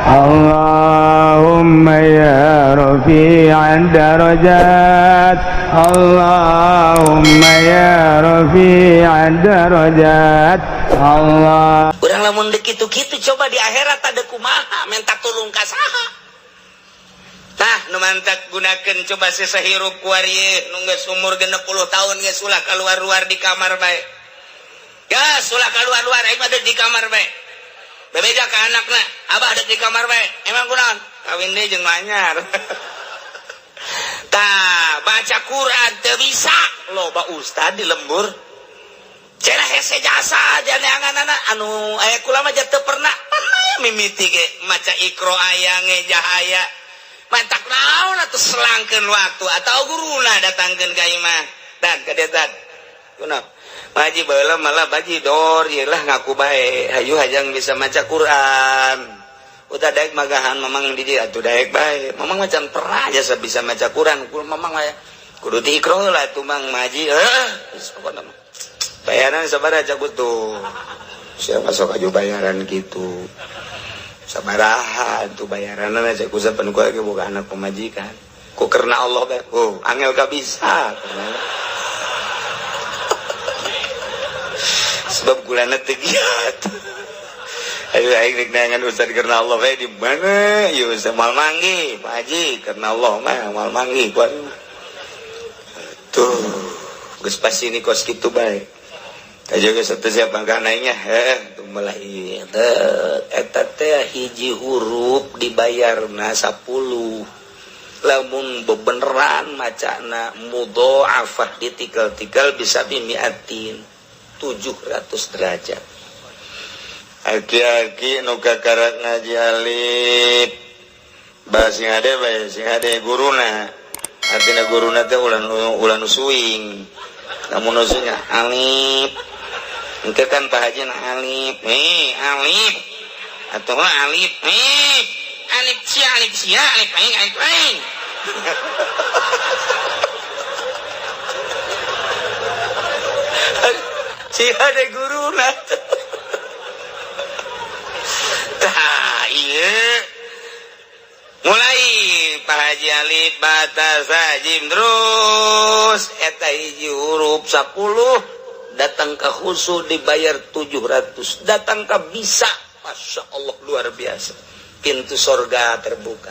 Allahumma ya rafi'ad darajat, Allahumma ya rafi'ad darajat, Allah. Urang lamun dek kitu-kitu coba di akhirat ada kumaha, minta tulung ka saha? Tah nu mantak gunakeun coba sesahirup kuari nu geus umur 60 tahun geus ulah keluar-luar di kamar bae. Gas ulah keluar-luar, aing mah di kamar bae. Bebeja ka anakna, abah dek di kamar bae. Emang kunaon? Kawin deui jeung nu anyar. Tah, baca Quran teu bisa, loba ustad di lembur. Cenah hese jasa janeanganana anu aya kula mah teu pernah. Pernah mimiti ge maca Iqra aya ngejah aya. Mantak naon atuh selangkeun waktu atau guruna datangkeun ka imah. Dan ka dieu tad. Kunaon? Baji baheula malah baji dor ieu lah ngaku bae. Hayu hayang bisa maca Quran. Udah daek magahan mamang di dieu atuh daek bae. Mamang macan pernah jasa bisa maca Quran. Mamang mah kudu di Iqra lah atuh mang maji. Geus pokona mah. Bayaran sabaraha jago tuh. Siapa sok aju bayaran gitu. Sabaraha tuh bayaran aja ku sapan ku ge boga anak pemajikan. Ku karena Allah bae. Oh, angel ka bisa. Sebab kulana teu giat. Ayo aing rek neangan ustad karena Allah bae di mana? Ieu ustad moal manggih, Pak Haji, karena Allah mah moal manggih ku aing. Tuh, geus pasti ini kos kitu bae. Aja geus teu siap bangkana nya, heh, tuh malah ieu eta teh hiji huruf dibayarna 10. Lamun bebeneran macana mudhoafah ditikal-tikal bisa bimiatin 700 derajat. Aki-aki nu kakarak ngaji alif bah sing hade bae, sing hade guruna, artina guruna teh ulah ulah nu suing, lamun nu suing alif engke kan Pak Haji na alif nih alif atau alif nih alif sia alif sia alif aing alif aing. Si hade guruna. Tah ieu mulai Pak Haji alif batas jim terus eta hiji huruf 10 datang ke khusu dibayar 700, datang ke bisa, Masya Allah luar biasa, pintu sorga terbuka,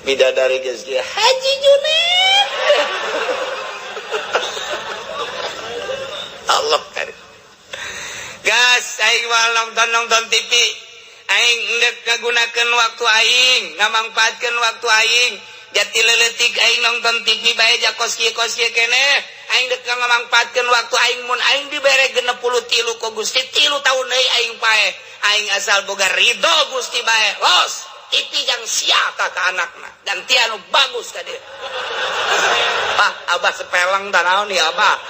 bidadari geus kieu Haji Junet. Allah karim. Gas aing mah nonton TV, aing endek ngagunakeun waktu aing, ngamangpaatkeun waktu aing. Jati leuletik aing nonton TV bae ja kos kieu keneh. Aing dek ngamangpaatkeun waktu aing mun aing dibere 63 ku Gusti 3 tahun deui aing paeh. Aing asal boga ridho Gusti bae. Los, TV yang siapa ka anakna. Gantian nu bagus ka dieu. Pak, abah sepeleng tah naon ieu abah.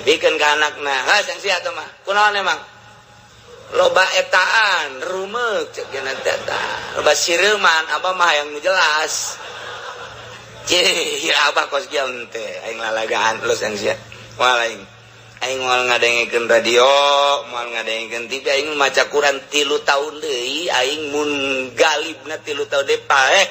Bikin ke anakna, ha sang sia teh mah. Kunaon emang? Loba etaan, rumeuk cek geuna teh eta. Loba sireuman, abah mah hayang nu jelas. Cih, ya abah kos kieu teh, aing lalagaan los sang sia. Moal aing. Aing moal ngadengekeun radio, moal ngadengekeun TV, aing maca Quran 3 tahun deui, aing mun galibna 3 tahun deui paeh,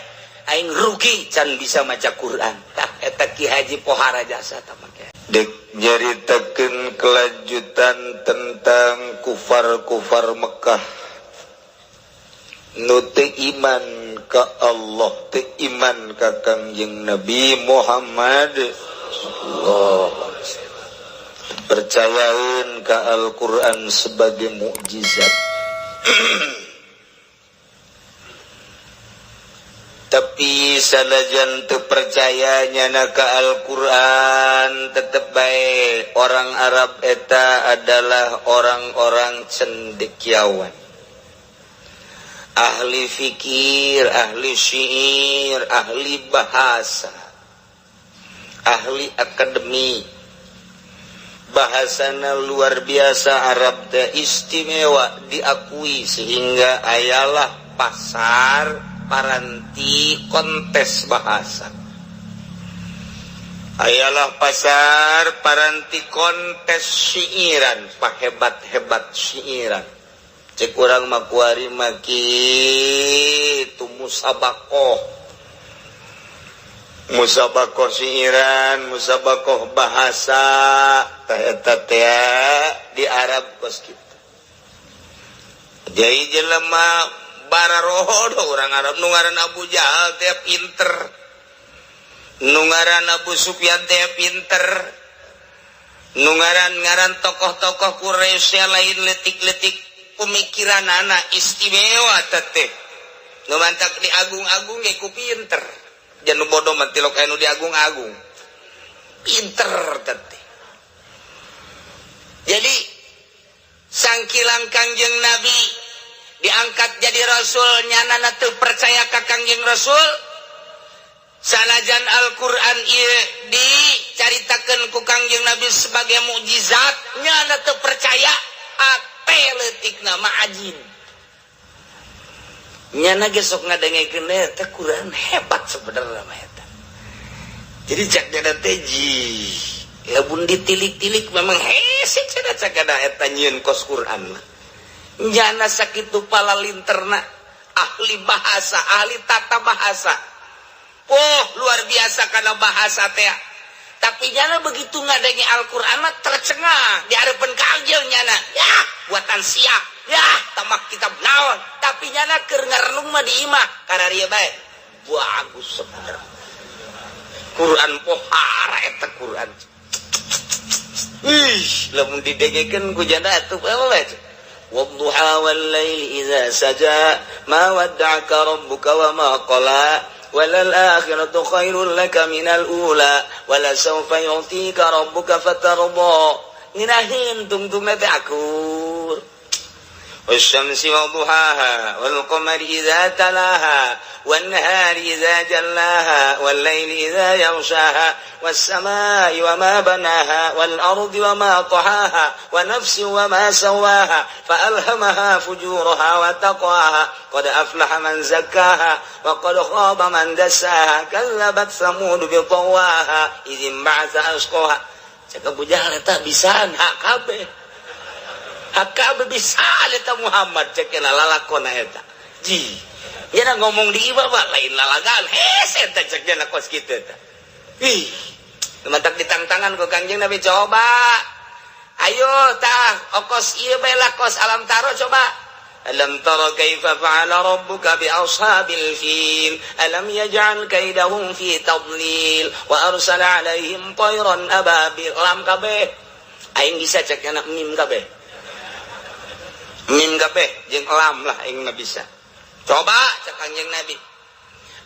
aing rugi can bisa maca Quran. Tah eta Ki Haji Pohara jasa tah make. Dek nyaritakeun kelanjutan tentang kufar-kufar Mekah nu teu iman ka Allah, teu iman ka Kangjeng Nabi Muhammad sallallahu alaihi wasallam, percayaeun ka Al-Qur'an sebagai mukjizat. Tapi sanajan teu percaya nyana ka Al-Qur'an, tetep bae orang Arab eta adalah orang-orang cendekiawan, ahli fikir, ahli syair, ahli bahasa, ahli akademi. Bahasana luar biasa, Arab teh istimewa diakui sehingga ayalah pasar paranti kontes bahasa, ayalah pasar paranti kontes syiiran, pahebat-hebat syiiran. Cek urang mah kuari mah kitu, musabakoh, musabakoh siiran, musabakoh bahasa. Tah, eta teh di Arab kos kitu. Jadi jelema bararodo orang Arab, nu ngaran Abu Jahal teh pinter, nu ngaran Abu Sufyan teh pinter, nu ngaran-ngaran tokoh-tokoh Quraisy lain letik-letik, pemikiran anak istimewa teteh. Nu mantak diagung-agung ge ku pinter. Jangan bodoh mah tilok anu diagung-agung. Pinter teteh. Jadi sangkilang Kangjeng Nabi diangkat jadi rasul, nyana teu percaya ka Kangjeng Rasul, sanajan Al-Qur'an ieu dicaritakeun ku Kangjeng Nabi sebagai mukjizat, nyana teu percaya. Ate leutikna mah ajib. Nyana ge sok ngadengekeun eta Quran hebat sebenarnya mah eta. Jadi cak nyana teh ji ya, bun ditilik-tilik memang hese cenah cakada eta nyieun kos Quran mah. Nyana sakitu pala linterna, ahli bahasa, ahli tata bahasa. Oh, luar biasa karena bahasa teh. Tapi nyana begitu ngadenge Al-Qur'an mah tercengang di hadapan Kangjeng nyana. Ya, buatan sia. Ya, tamak kitab naon. Tapi nyana keur ngarenung mah di imah kararieu bae. Bagus sebenarnya. Quran pohara eta Quran. Ih, lamun didengekeun ku janda atuh apa bae. والضحى والليل إذا سجى ما ودعك ربك وما قلى وللآخرة خير لك من الأولى ولسوف يعطيك ربك فترضى. Nginahin tungtungna teh akur. والشمس وضحاها والقمر إذا تلاها والنهار إذا جلاها والليل إذا يغشاها والسماء وما بناها والأرض وما طحاها ونفس وما سواها فألهمها فجورها وتقواها قد أفلح من زكاها وقد خاب من دساها كذبت ثمود بطغواها إذ انبعث أشقاها. Cek Abu Jahal, eta bisaan HKB HKB bisa eta Muhammad, cek lalakona eta. Ji nya ngomong di ieu mah lain lalagan, hese eta cek nya kos kitu eta. Ih, mantak ditangtangan ku Kangjeng Nabi, coba ayo tah okos ieu bae lah, kos alam taro coba. ألم تر كيف فعل ربك بأصحاب الفيل ألم يجعل كيدهم في تضليل وأرسل عليهم طيرا أبابيل. Lam kabeh aing bisa, cek anak mim kabeh, mim kabeh jeung lam lah aing mah bisa. Coba cek Kanjeng Nabi,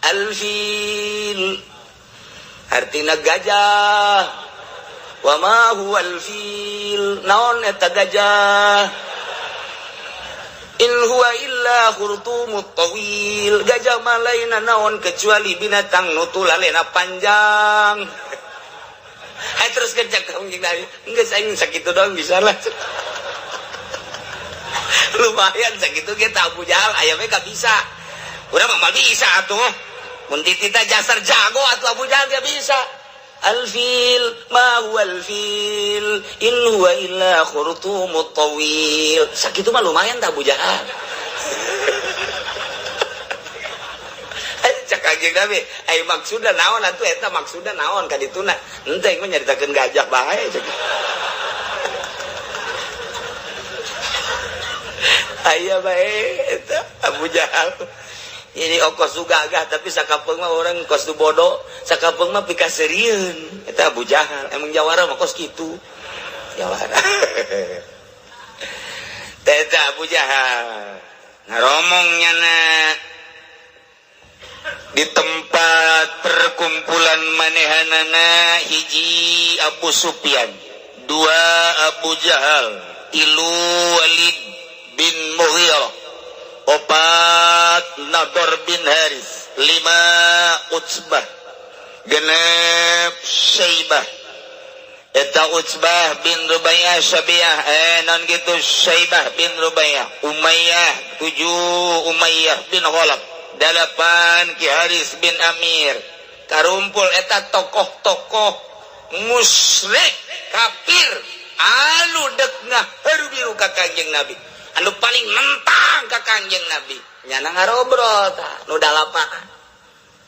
الفيل artina gajah. وما هو الفيل, naon eta gajah? إن هو إلا خرطوم طويل, gajah mah lain naon kecuali binatang nu tulalena panjang. Hai, terus kerja Kanjeng Nabi, geus aing sakitu doang bisa lah, lumayan sakitu ge. Abu Jahal aya we gak bisa, urang mah bisa atuh, mun ditita jasar jago atuh. Abu Jahal gak bisa. الفيل ما هو الفيل إن هو إلا خرطوم طويل, sakitu mah lumayan tak Abu Jahal. Cek Kanjeng Nabi, ai maksudna naon atuh eta, maksudna naon ka dituna? Henteu, mah nyaritakeun gajah bae cek. Aya bae eta Abu Jahal. Ini okos nu gagah, tapi sakapeung mah orang kos nu bodoh, sakapeung mah pikaseurieun. Eta Abu Jahal. Emang jawara mah kos kitu. Jawara. Eta Abu Jahal. Ngaromong nyana di tempat perkumpulan manehanana, hiji Abu Sufyan, dua Abu Jahal, tilu Walid bin Mughirah, opat Nador bin Haris, lima Utsbah, 6 Syaibah. Eta Utsbah bin Rubaiyah, Syabiah, eh non gitu, Syaibah bin Rubaiyah, Umayyah, tujuh Umayyah bin Khalaf, dalapan Ki Haris bin Amir. Karumpul eta tokoh-tokoh musyrik kafir anu dek ngaharu biru ka Kanjeng Nabi. Anu paling nentang ka Kanjeng Nabi. Nyana ngarobrol tah nu dalapan.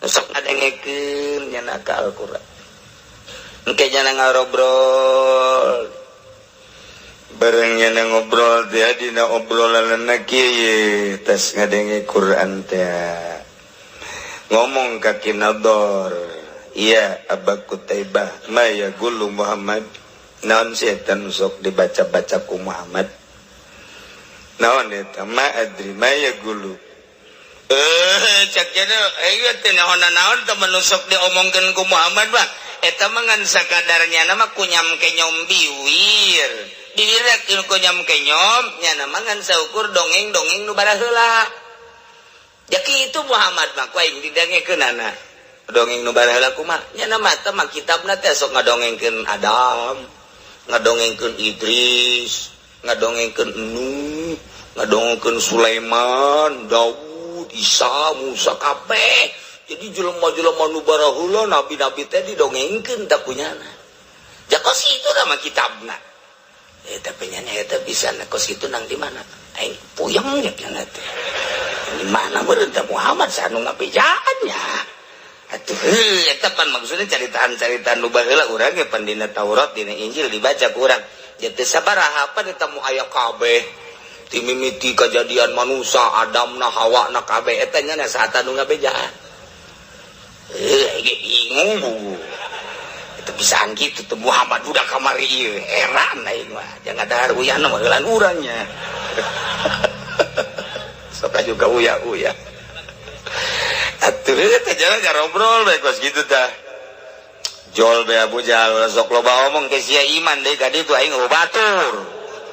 Nu sok ngadengekeun nyana ka Al-Qur'an. Engke nyana ngarobrol. Bareng nyana ngobrol teh, dina obrolan kieu, tas ngadenge Quran teh, ngomong ka Ki Nador, "Iya, Aba Kutaibah, ma yaqulu Muhammad?" Naon sih eta nu sok dibaca-baca ku Muhammad? Naon eta? "Ma adri ma yaqulu." Eh, cek jadi eh teh naon naon teh nu sok diomongkeun ku Muhammad mah eta mah ngan sakadarnya nama kunyam kenyom biwir. Biwir kunyam kenyom nya nama ngan saukur dongeng-dongeng nu baraheula. Ya kitu Muhammad mah, ku aing didengekeunana. Dongeng nu baraheula kumaha? Nya nama teh mah kitabna teh sok ngadongengkeun Adam, ngadongengkeun Idris, ngadongengkeun Nuh, ngadongengkeun Sulaiman, Daud, Isa, Musa, kabeh. Jadi jelema-jelema nu baraheula, nabi-nabi teh didongengkeun tak kunyana. Ja kos itu nama kitabna. Eh, tapi nya eta bisa na kos itu nang di mana? Aing puyeng ya nya teh. Di mana meureun teh Muhammad sanu ngabejaan nya? Atuh heuh, eta pan maksudnya caritaan-caritaan nu baheula urang ge pan dina Taurat, dina Injil dibaca ku urang. Ja teu sabaraha pan eta mu aya kabeh. Ti mimiti kejadian manusia, Adam na Hawa na kabeh eta nya saat nu ngabejaan. Eh, ge bingung bu. Itu bisaan gitu tuh Muhammad udah kamari ieu. Heran aing mah. Jangan dahar uyahna mah heulan urangnya. Sok juga uya-uya. Atuh teh jalan ngobrol bae kos kitu tah. Jol be Abu Jahal, sok loba omong ke sia, iman deui ka ditu, aing batur.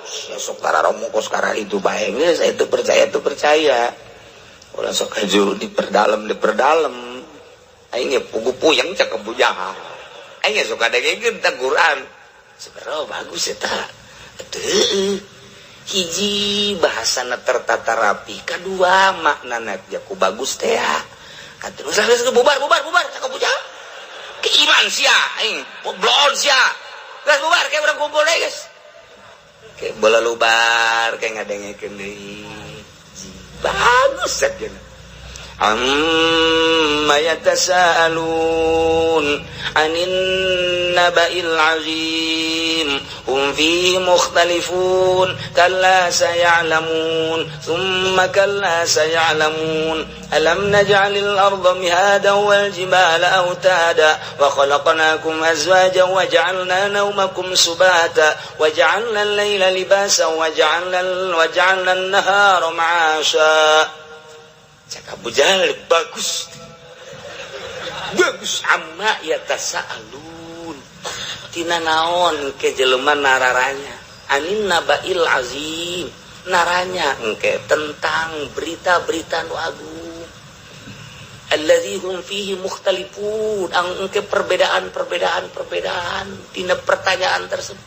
Sia sok tararomong kos itu bae geus, saya itu percaya itu percaya. Ulah sok haju diperdalam diperdalam. Aing ge pugu puyeng cek Abu Jahal. Aing ge sok kadengekeun teh Quran. Sebenarnya bagus eta. Atuh hiji bahasana tertata rapi, kedua maknana jaku bagus teh. Atuh geus bubar bubar bubar cek Abu Jahal. Keiman sia aing, bloon sia. Geus bubar, kayak urang kumpul deui geus. Kayak bola lubar kayak ngadengekeun deui. Bagus saja. Amma yatasaalun anin naba'il azim hum fihi mukhtalifun kalla saya'lamun thumma kalla saya'lamun alam naj'alil arda mihadan wal jibala autada wa khalaqnakum azwajan wa ja'alna nawmakum subata wa ja'alna al-laila libasa wa ja'alna an-nahara ma'asha. Cak Abu Jahal, bagus bagus. Amma yatasaalun, tina naon ke jelema nararanya, anin naba'il azim, naranya engke tentang berita-berita nu agung, alladzi hum fihi mukhtalifun, ang engke perbedaan-perbedaan perbedaan tina pertanyaan tersebut.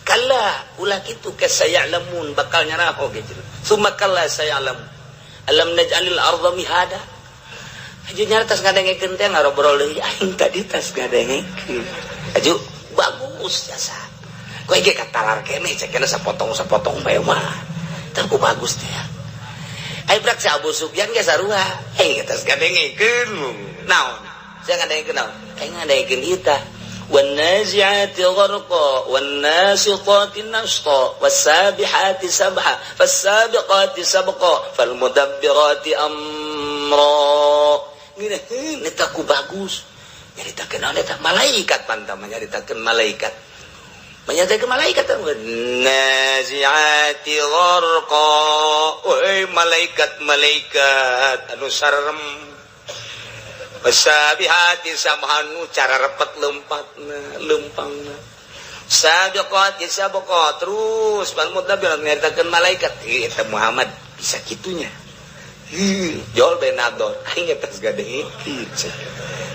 Kalla, ulah kitu, ke saya'lamun, bakal nyaraho ge. Summa kalla saya'lamun alam naj'alil arda mihada. Aju nyara tas ngadengekeun teh, ngarobrol deui aing tadi tas ngadengekeun. Aju bagus jasa. Kowe ge katalar keneh cek kena sapotong-sapotong bae mah. Tah ku bagus teh. Ayo brak si Abu Sufyan ge sarua. Eh, tas ngadengekeun. Naon? Saya ngadengekeun naon? Aing ngadengekeun ieu tah. والنازعات غرقا والناشطات نشطا والسابحات سبحا فالسابقات سبقا فالمدبرات أمرا. Ngeunaheun eta ku bagus. Nyaritakeun naon eta? Malaikat pantama nyaritakeun malaikat. Menyatakan malaikat naziati gharqa. Woi malaikat malaikat anu sarem, wasabihati sabhanu, cara repet lempatna lempangna, sabiqati sabqa, terus fal mudabbirat, nyaritakeun malaikat. Ih, eta Muhammad bisa kitunya. Ih, jol benador aing eta gadekeun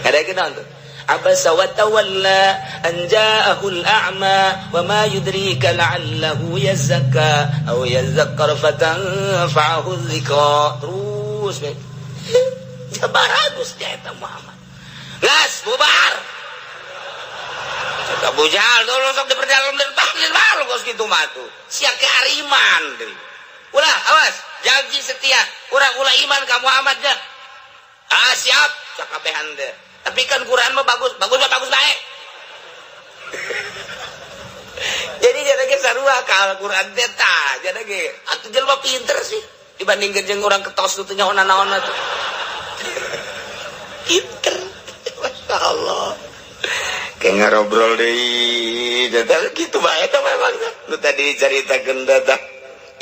ngadekeun naon tuh. Abasa wa tawalla an ja'ahu al-a'ma wa ma yudrika la'allahu yazakka aw yazakkar fatanfa'ahu dzikra. Terus bae. Ya bagus dia eta Muhammad. Gas bubar. Cek Abu Jahal dulu sok diperdalam dan bagus kos kitu mah tuh. Sia ke ariman deui. Ulah, awas, janji setia. Urang ulah iman ka Muhammad dah. Ah, siap, sakabehan teh. Tapi kan Quran mah bagus, bagus mah bagus bae. Jadi jadi ge sarua ka Al-Quran teh tah, jadi ge atuh jelema pinter sih dibandingkeun jeung urang ketos nu teu nyaho naon tuh. Pinter. Masya Allah. Kayak ngarobrol deui, teh kitu bae teh memang nu tadi dicaritakeun teh.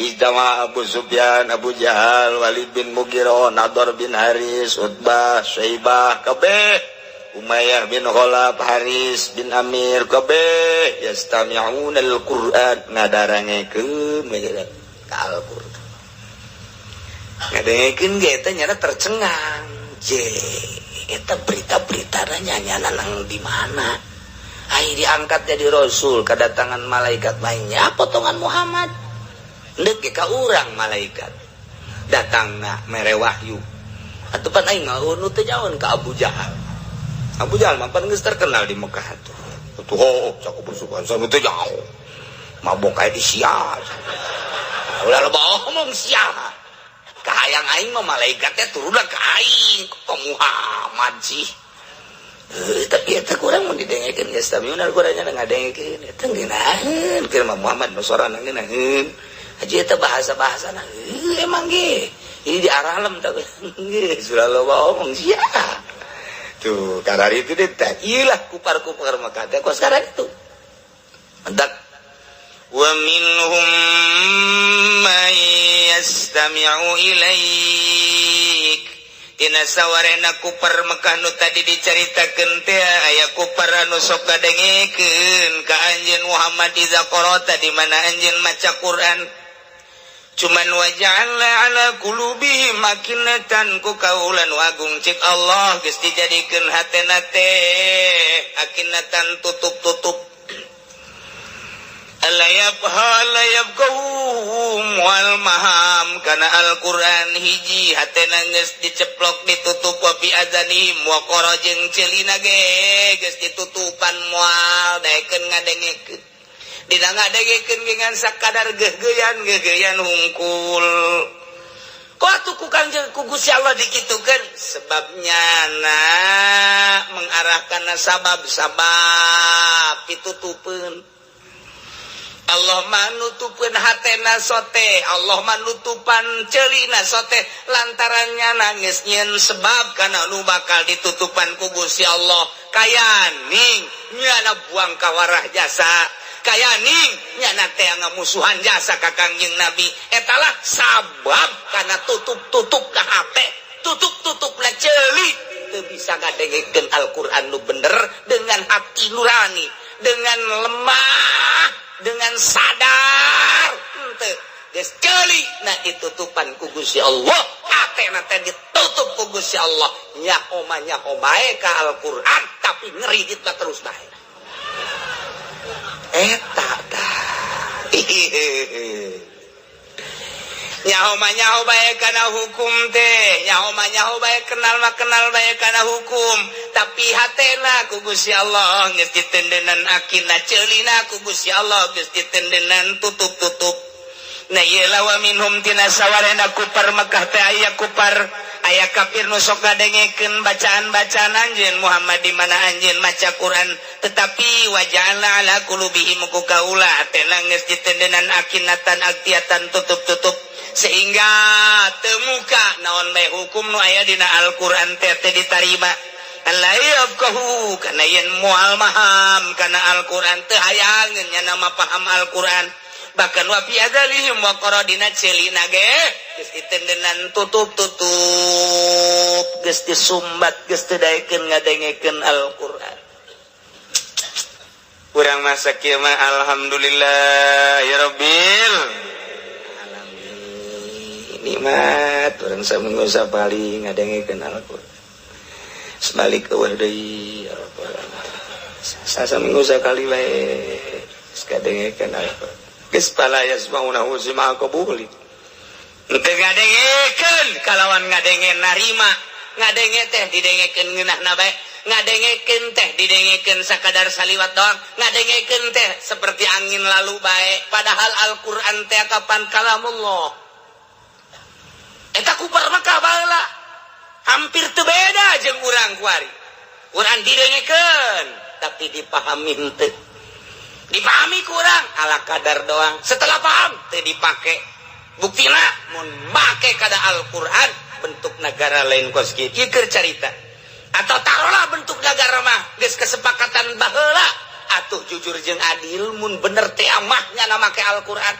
Ijtama Abu Sufyan, Abu Jahal, Walid bin Mughirah, Nadar bin Haris, Utbah, Syaibah, kabeh, Umayyah bin Khalaf, Haris bin Amir, kabeh yastami'una al-Qur'an, ngadarangekeun ka Al-Qur'an. Ngadengekeun ge eta nyana tercengang. Je, eta berita-beritana nyana nang di mana? Ai diangkat jadi rasul, kedatangan malaikat lainnya potongan Muhammad. Ndek ge ka urang malaikat. Datangna mere wahyu. Atuh pan aing mah nu teu nyaon ka Abu Jahal. Abu Jahal mah pan geus terkenal di Mekah tuh. Atuh oh, cak Abu Sufyan nu teu nyaho. Mabok aya di sia. Ulah loba omong sia. Kahayang aing mah malaikat teh turunna ka aing, ka Muhammad sih. Eh, tapi eta kurang mun didengekeun geus tamiuna kurangnya ngadengekeun eta ngeunaheun keur mah Muhammad nu sorana ngeunaheun. Haji eta bahasa-bahasana emang ge. Ini di arah alam tapi geus ulah loba omong sia. Tuh, karena itu deh, tah iyalah kupar-kupar maka teh kok sekarang itu. Mendak wa minhum man yastami'u ilaik. Tina sawarena kupar Mekah nu tadi dicaritakeun teh aya kupar anu sok ngadengekeun ka anjeun Muhammad iza qara'ta, di mana anjeun maca Quran. Cuman waja'alna ala qulubihim akinatan, ku kaula nu agung cik Allah geus dijadikeun hatena teh akinatan, tutup-tutup. Alla yafqahu wal maham kana Al-Qur'an. Hiji, hatena geus diceplok, ditutup. Wa fi adzanihim waqara, jeung celina ge geus ditutupan, moal daekeun ngadengekeun. Dina ngadengekeun ge ngan sakadar geugeuyan geugeuyan hungkul. Kok atuh ku Kangjeng, ku Gusti Allah dikitukeun? Sebabnya na mengarahkan sabab-sabab ditutupeun. Allah manutupeun hatena sote, Allah manutupan celina sote, lantarannya nangis nyen sebab karena nu bakal ditutupan ku Gusti Allah. Kayaning nyana buang kawarah jasa, kayaning nyana teh ngamusuhan jasa ka Kangjeng Nabi. Etalah sabab karena tutup-tutup ka hate, tutup-tutup lah ceuli, teu bisa ngadengekeun Al-Qur'an nu bener dengan hati nurani, dengan lemah, dengan sadar. Henteu, geus ceuli nah ditutupan ku Gusti Allah, hatena teh ditutup ku Gusti Allah. Nyaho mah nyaho bae ka Al-Qur'an, tapi ngeridit terus bae. Eta tah nyaho mah nyaho bae kana hukum teh, nyaho mah nyaho bae, kenal mah kenal bae kana hukum, tapi hatena ku Gusti Allah geus ditendenan akina, ceulina ku Gusti Allah geus ditendenan tutup-tutup. Nah, ieu wa minhum, tina sawarena kupar Mekah teh aya kupar, aya kafir nu sok ngadengekeun bacaan-bacaan anjeun Muhammad di mana anjeun maca Quran, tetapi waja'alna ala qulubihim, ku kaula hatena geus ditendenan akinatan, aktiatan, tutup-tutup, sehingga temuka naon bae hukum nu aya dina Al-Qur'an teh teh ditarima. La yafqahu, kana yen moal maham kana Al-Qur'an, teu hayangeun nya nama paham Al-Qur'an. Bahkan wa fi adzanihim waqara, dina celina ge geus ditendenan tutup-tutup, geus disumbat, geus teu daekeun ngadengekeun Al-Qur'an. Urang masa kieu mah alhamdulillah ya rabbil alamin, nikmat urang saminggu sapali ngadengekeun Al-Qur'an. Sebalik eueuh deui ya rabbal alamin. Saminggu sakali bae geus kadengekeun Al-Qur'an. Geus fala yasma'unahu sima qabuli. Teu ngadengekeun kalawan ngadenge narima. Ngadenge teh didengekeun ngeunahna bae, ngadengekeun teh didengekeun sakadar saliwat doang, ngadengekeun teh seperti angin lalu bae. Padahal Al-Qur'an teh kapan kalamullah. Hampir teu beda jeung urang kuari. Quran didengekeun tapi dipahami henteu. Dipahami kurang ala kadar doang. Setelah paham teu dipake. Buktina mun make kada Al-Qur'an bentuk negara lain kos kieu. Ieu keur carita. Atau taruhlah bentuk negara mah geus kesepakatan baheula atuh jujur jeung adil mun bener teh mah nya make Al-Qur'an.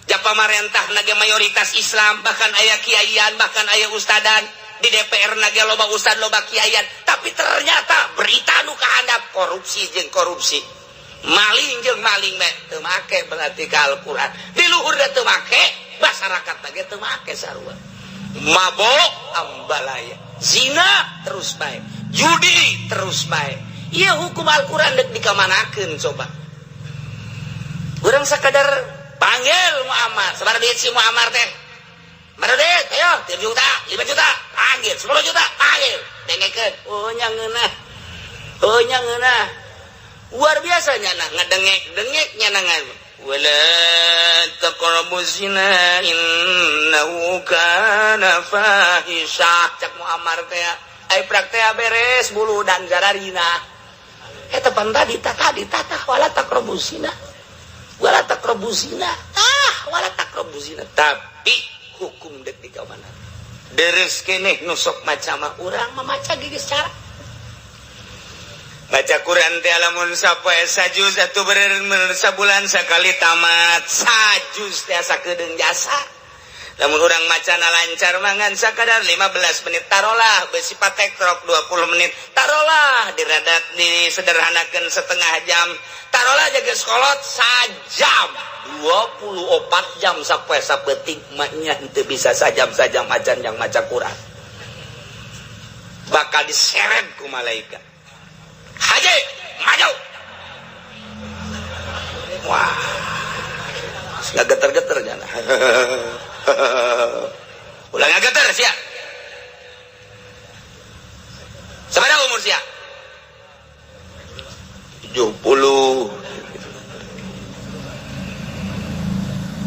Ja pamarentah nage mayoritas Islam, bahkan aya kiaian, bahkan aya ustadan di DPR nage loba ustad loba kiaian, tapi ternyata berita nu kahandap korupsi jeung korupsi, maling jeung maling meh teu make berarti ka Al-Qur'an. Di luhur teu make, masyarakat nage teu make sarua. Mabok ambalaya, zina terus bae, judi terus bae. Ieu hukum Al-Qur'an dek dikamanakeun coba. Urang sakadar panggil Muammar, sabaraha duit si Muammar teh? Sabaraha duit? Ayo, 3 juta, 5 juta, panggil, 10 juta, panggil. Dengekeun. Oh nya ngeunah. Oh nya ngeunah. Luar biasa nya nah ngedengek-dengek nya nangan. Wala taqrabu zina innahu kana fahisyah. Cak Muammar teh ai prak teh beres bulu dan zararina. Eta pan tadi tadi tata wala taqrabu zina. Wala taqrabu zina. Ah, wala taqrabu zina. Tapi hukum dek di kamana? Deres keneh nu sok maca mah urang mamaca geus cara. Baca Quran teh lamun sapoe sajuz atuh bener sabulan sakali tamat. Sajuz teh asa kedeung jasa. Lamun urang macana lancar mangan sakadar 15 menit tarolah besi patek trok 20 menit tarolah diradat disederhanakeun setengah jam tarolah jaga sekolot sajam 24 jam sapoe sapeting maknya henteu bisa sajam-sajam acan yang maca Quran bakal diseret ku malaikat. Haji maju. Wah, nggak geter-geter jana. Ulah nggak geter sia. Sabaraha umur sia? 70.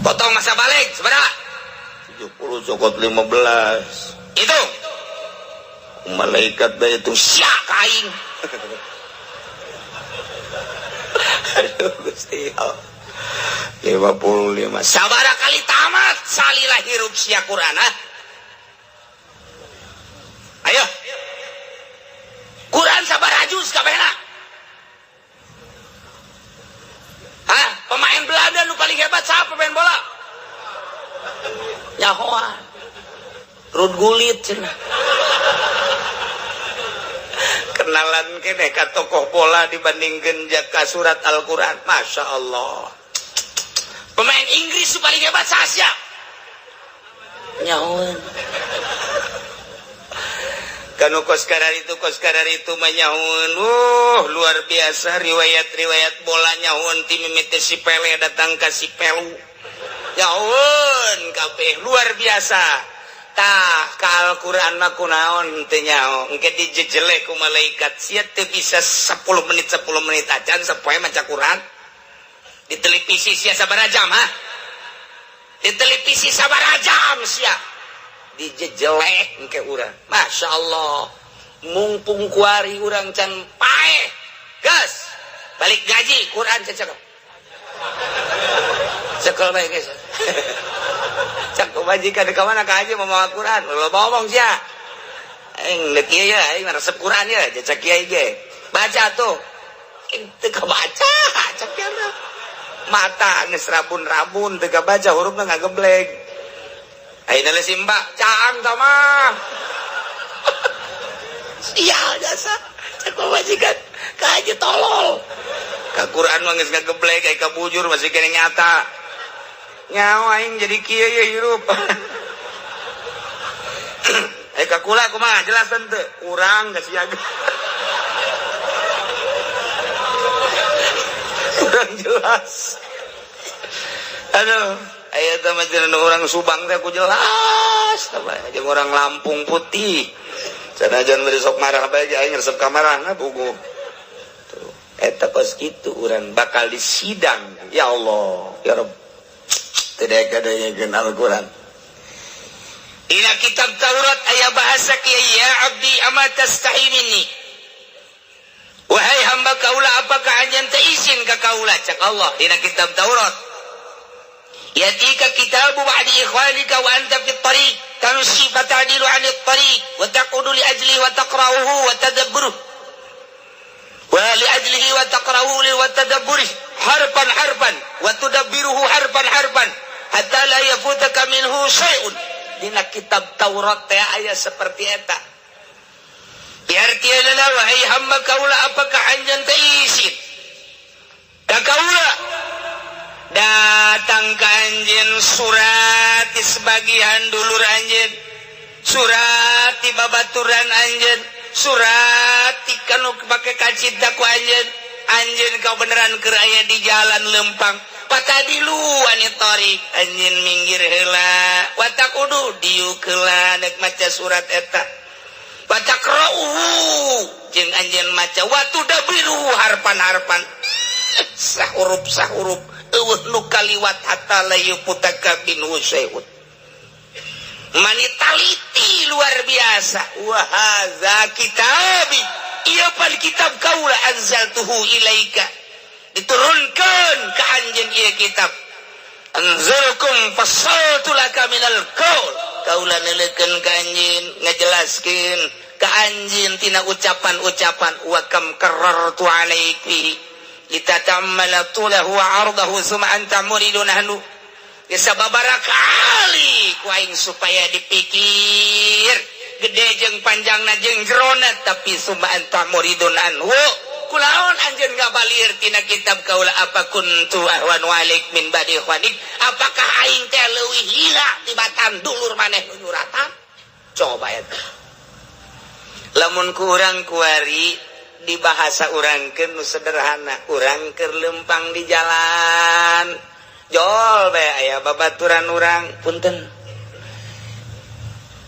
Potong masa balik sabaraha? 70 cokot 15. Itu malaikat bae itu sia ka aing. Aduh Gusti Allah. 55. Sabaraha kali tamat salila hirup sia Quran, ah? Ayo. Quran sabaraha juz kabehna? Hah? Pemain Belanda nu paling hebat siapa pemain bola? Nyahoan. Ruud Gullit cenah. Kenalan kene ka tokoh bola dibandingkeun jaka surat Al-Qur'an. Masya Allah. Pemain Inggris paling hebat Sasya. Nyahoan. Kanu kos karar itu manyahun. Luar biasa riwayat-riwayat bola nyahun ti mimiti si Pele datang ka si Pelu. Nyahun kabeh luar biasa. Tah ka Al-Qur'an mah kunaon teu nyaho. Engke dijejeleh ku malaikat sia teu bisa 10 menit 10 menit acan sapoe maca Qur'an. Di televisi sia sabaraha jam, ha? Di televisi sabaraha jam sia? Dijejeleh engke urang. Masya Allah. Mumpung kuari urang can paeh. Gas. Balik gaji Quran cecek. Cekel bae geus. Cak majikan ka mana ka haji mamawa Quran. Lo ngomong sia. Aing deuk ieu ya, aing resep Quran ya, cecek kiai ge. Baca tuh. Aing teu kabaca, cek kieu. Mata geus rabun-rabun teu kabaca hurufna ngagebleng. Ayeuna si mbak caang tah mah. Sial jasa. Cek majikan ka haji tolol. Ka Quran mah geus ngageblek aya ka bujur masih kene nyata. Nyawa aing jadi kieu ye hirup. Ka kula kumaha jelas teu? Kurang geus siaga. Kurang jelas. Aduh, aya teh mah cenah urang Subang teh ku jelas teh jeung urang Lampung putih. Sanajan bari sok marah bae aing resep ka marahna puguh. Tuh, eta kos kitu urang bakal disidang. Ya Allah, ya Rabb. Tidak ada yang kenal Al-Quran. Dina kitab Taurat aya bahasa kieu, ya abdi ama tastahi minni. Wahai hamba kaula, apakah anjeun teu isin ka kaula? Cak Allah dina kitab Taurat. Yatika kitabu ba'di ikhwanika wa anta fi tariq tamshi fatadilu 'anil tariq wa taqudu li ajlihi wa taqra'uhu wa tadabburuhu wa li ajlihi wa taqra'uhu wa tadabburihi harfan harfan wa tudabbiruhu harfan harfan hatta la yafutaka minhu syai'un. Dina kitab Taurat teh aya seperti eta. Diartianna, wahai hamba kaula, apakah anjeun teh isin ka kaula? Datang ka anjeun surat di sebagian dulur anjeun, surat di babaturan anjeun, surat di kanu pake kacinta ku anjeun. Anjeun kau beneran keur aya di jalan lempang, fatadilu anit thariq, anjeun minggir heula, wa taqudu, diuk heula nek maca surat eta, wa taqra'uhu, jeung anjeun maca, wa tudabbiruhu harpan-harpan, sahurup sahurup, eueuh nu kaliwat, hatta la yufutaka minhu syai'un. Mani taliti luar biasa. Wa hadza kitabi, ieu pan kitab kaula, anzaltuhu ilaika, diturunkan ka anjeun ieu kitab. Anzurkum fassaltu laka minal qaul, kaula neuleukeun ka anjeun, ngajelaskeun ka anjeun tina ucapan-ucapan. Wa kam karartu alaiki litatammala tulahu wa ardahu summa anta muridun anhu. Sababaraha kali ku aing supaya dipikir gede jeung panjangna jeung jerona, tapi summa anta muridun anhu, kulaon anjeun ngabalir tina kitab kaula? Apa kuntu ahwanu alik min badi ikhwanik, apakah aing teh leuwih hina tibatan dulur maneh nu nyuratan? Coba eta lamun ku urang kuari di bahasa urangkeun nu sederhana, urang keur lempang di jalan, jol bae aya babaturan urang, "Punten,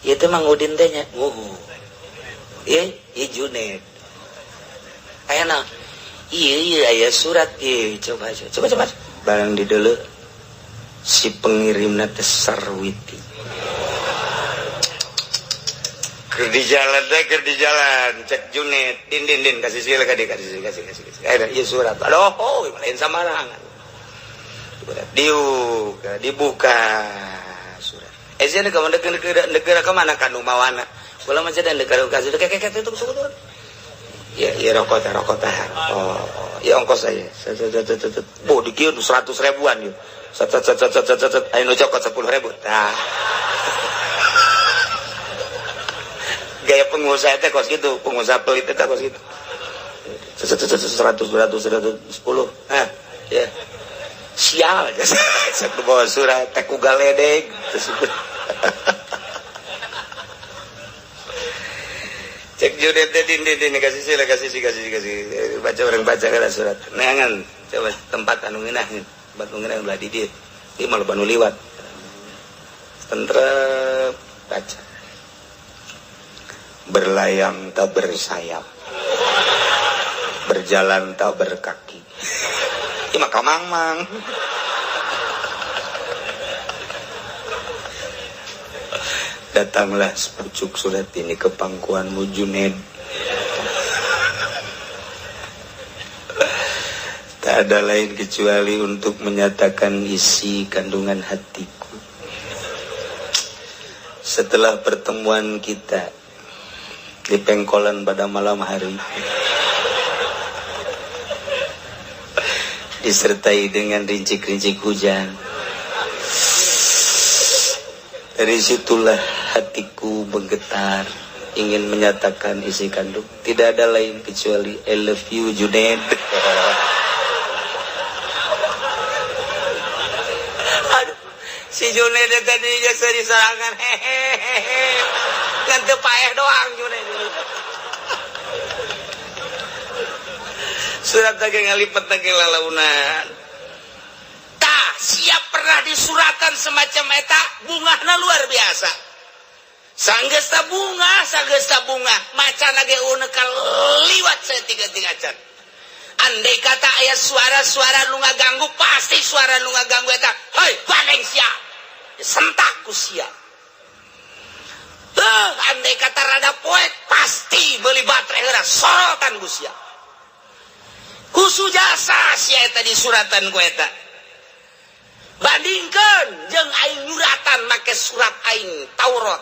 ieu teh Mang Udin teh nya?" "Oh, ieu ieu Junet." "Aya naon?" "Iya iya, aya surat ieu." "Coba coba coba." Barang dideuleu, si pengirimna teh Sarwiti. Keur di jalan teh, keur di jalan, cek Junet, "Din, din, din, kasih sila ka kasih kasih kasih kasih." Ayo, ieu surat. Aduh, oh, lain samarangan. Surat dibuka, dibuka surat. Eh, sih kamu negara negara kemana kan mawana? Kula mah dan negara kasih kayak kayak itu tuh. Ya, ya rokok teh, rokok teh. Oh, ya ongkos aja. Set set set set. Set. Oh, dikieu 100 ribuan yuk. Set set set set set set set. Ayo nu cokot 10 ribu. Nah. Gaya pengusaha teh kos gitu, pengusaha pelit teh kos gitu. 100, 200, 110. Ah, ya. Sial, saya bawa surat teh ku galedeg. Cek Junet teh, "Din, din, din, kasih sih, kasih sih, kasih kasih." Baca, orang baca kana surat. Neangan coba tempat anu ngeunah, tempat nu ngeunah belah di dieu. Ieu mah loba nu liwat. Tentrem baca. Berlayang tak bersayap, berjalan tak berkaki. Ieu mah kamang-mang. Datanglah sepucuk surat ini ke pangkuanmu, Juned. Tak ada lain kecuali untuk menyatakan isi kandungan hatiku. Setelah pertemuan kita di pengkolan pada malam hari, disertai dengan rincik-rincik hujan. Dari situlah hatiku menggetar ingin menyatakan isi kandung. Tidak ada lain kecuali I love you, Juned. Aduh, si Juned tadi jasa diserangan, hehehe. Ngan teu paeh doang Juned. Surat lagi ngalipet lagi lalaunan. Tah, siap pernah disuratan semacam eta, bungahna luar biasa. Sanggesta bunga, sanggesta bunga, macan lagi unek liwat saya tiga-tiga can. Andai kata aya suara-suara nu ngaganggu, pasti suara nu ngaganggu eta, "Hei, baleng sia." Sentak ku sia. Andai kata rada poek pasti beli baterai heula, sorotan ku sia. Khusu jasa sia eta di suratan ku eta. Bandingkeun jeung aing nyuratan make surat aing Taurat.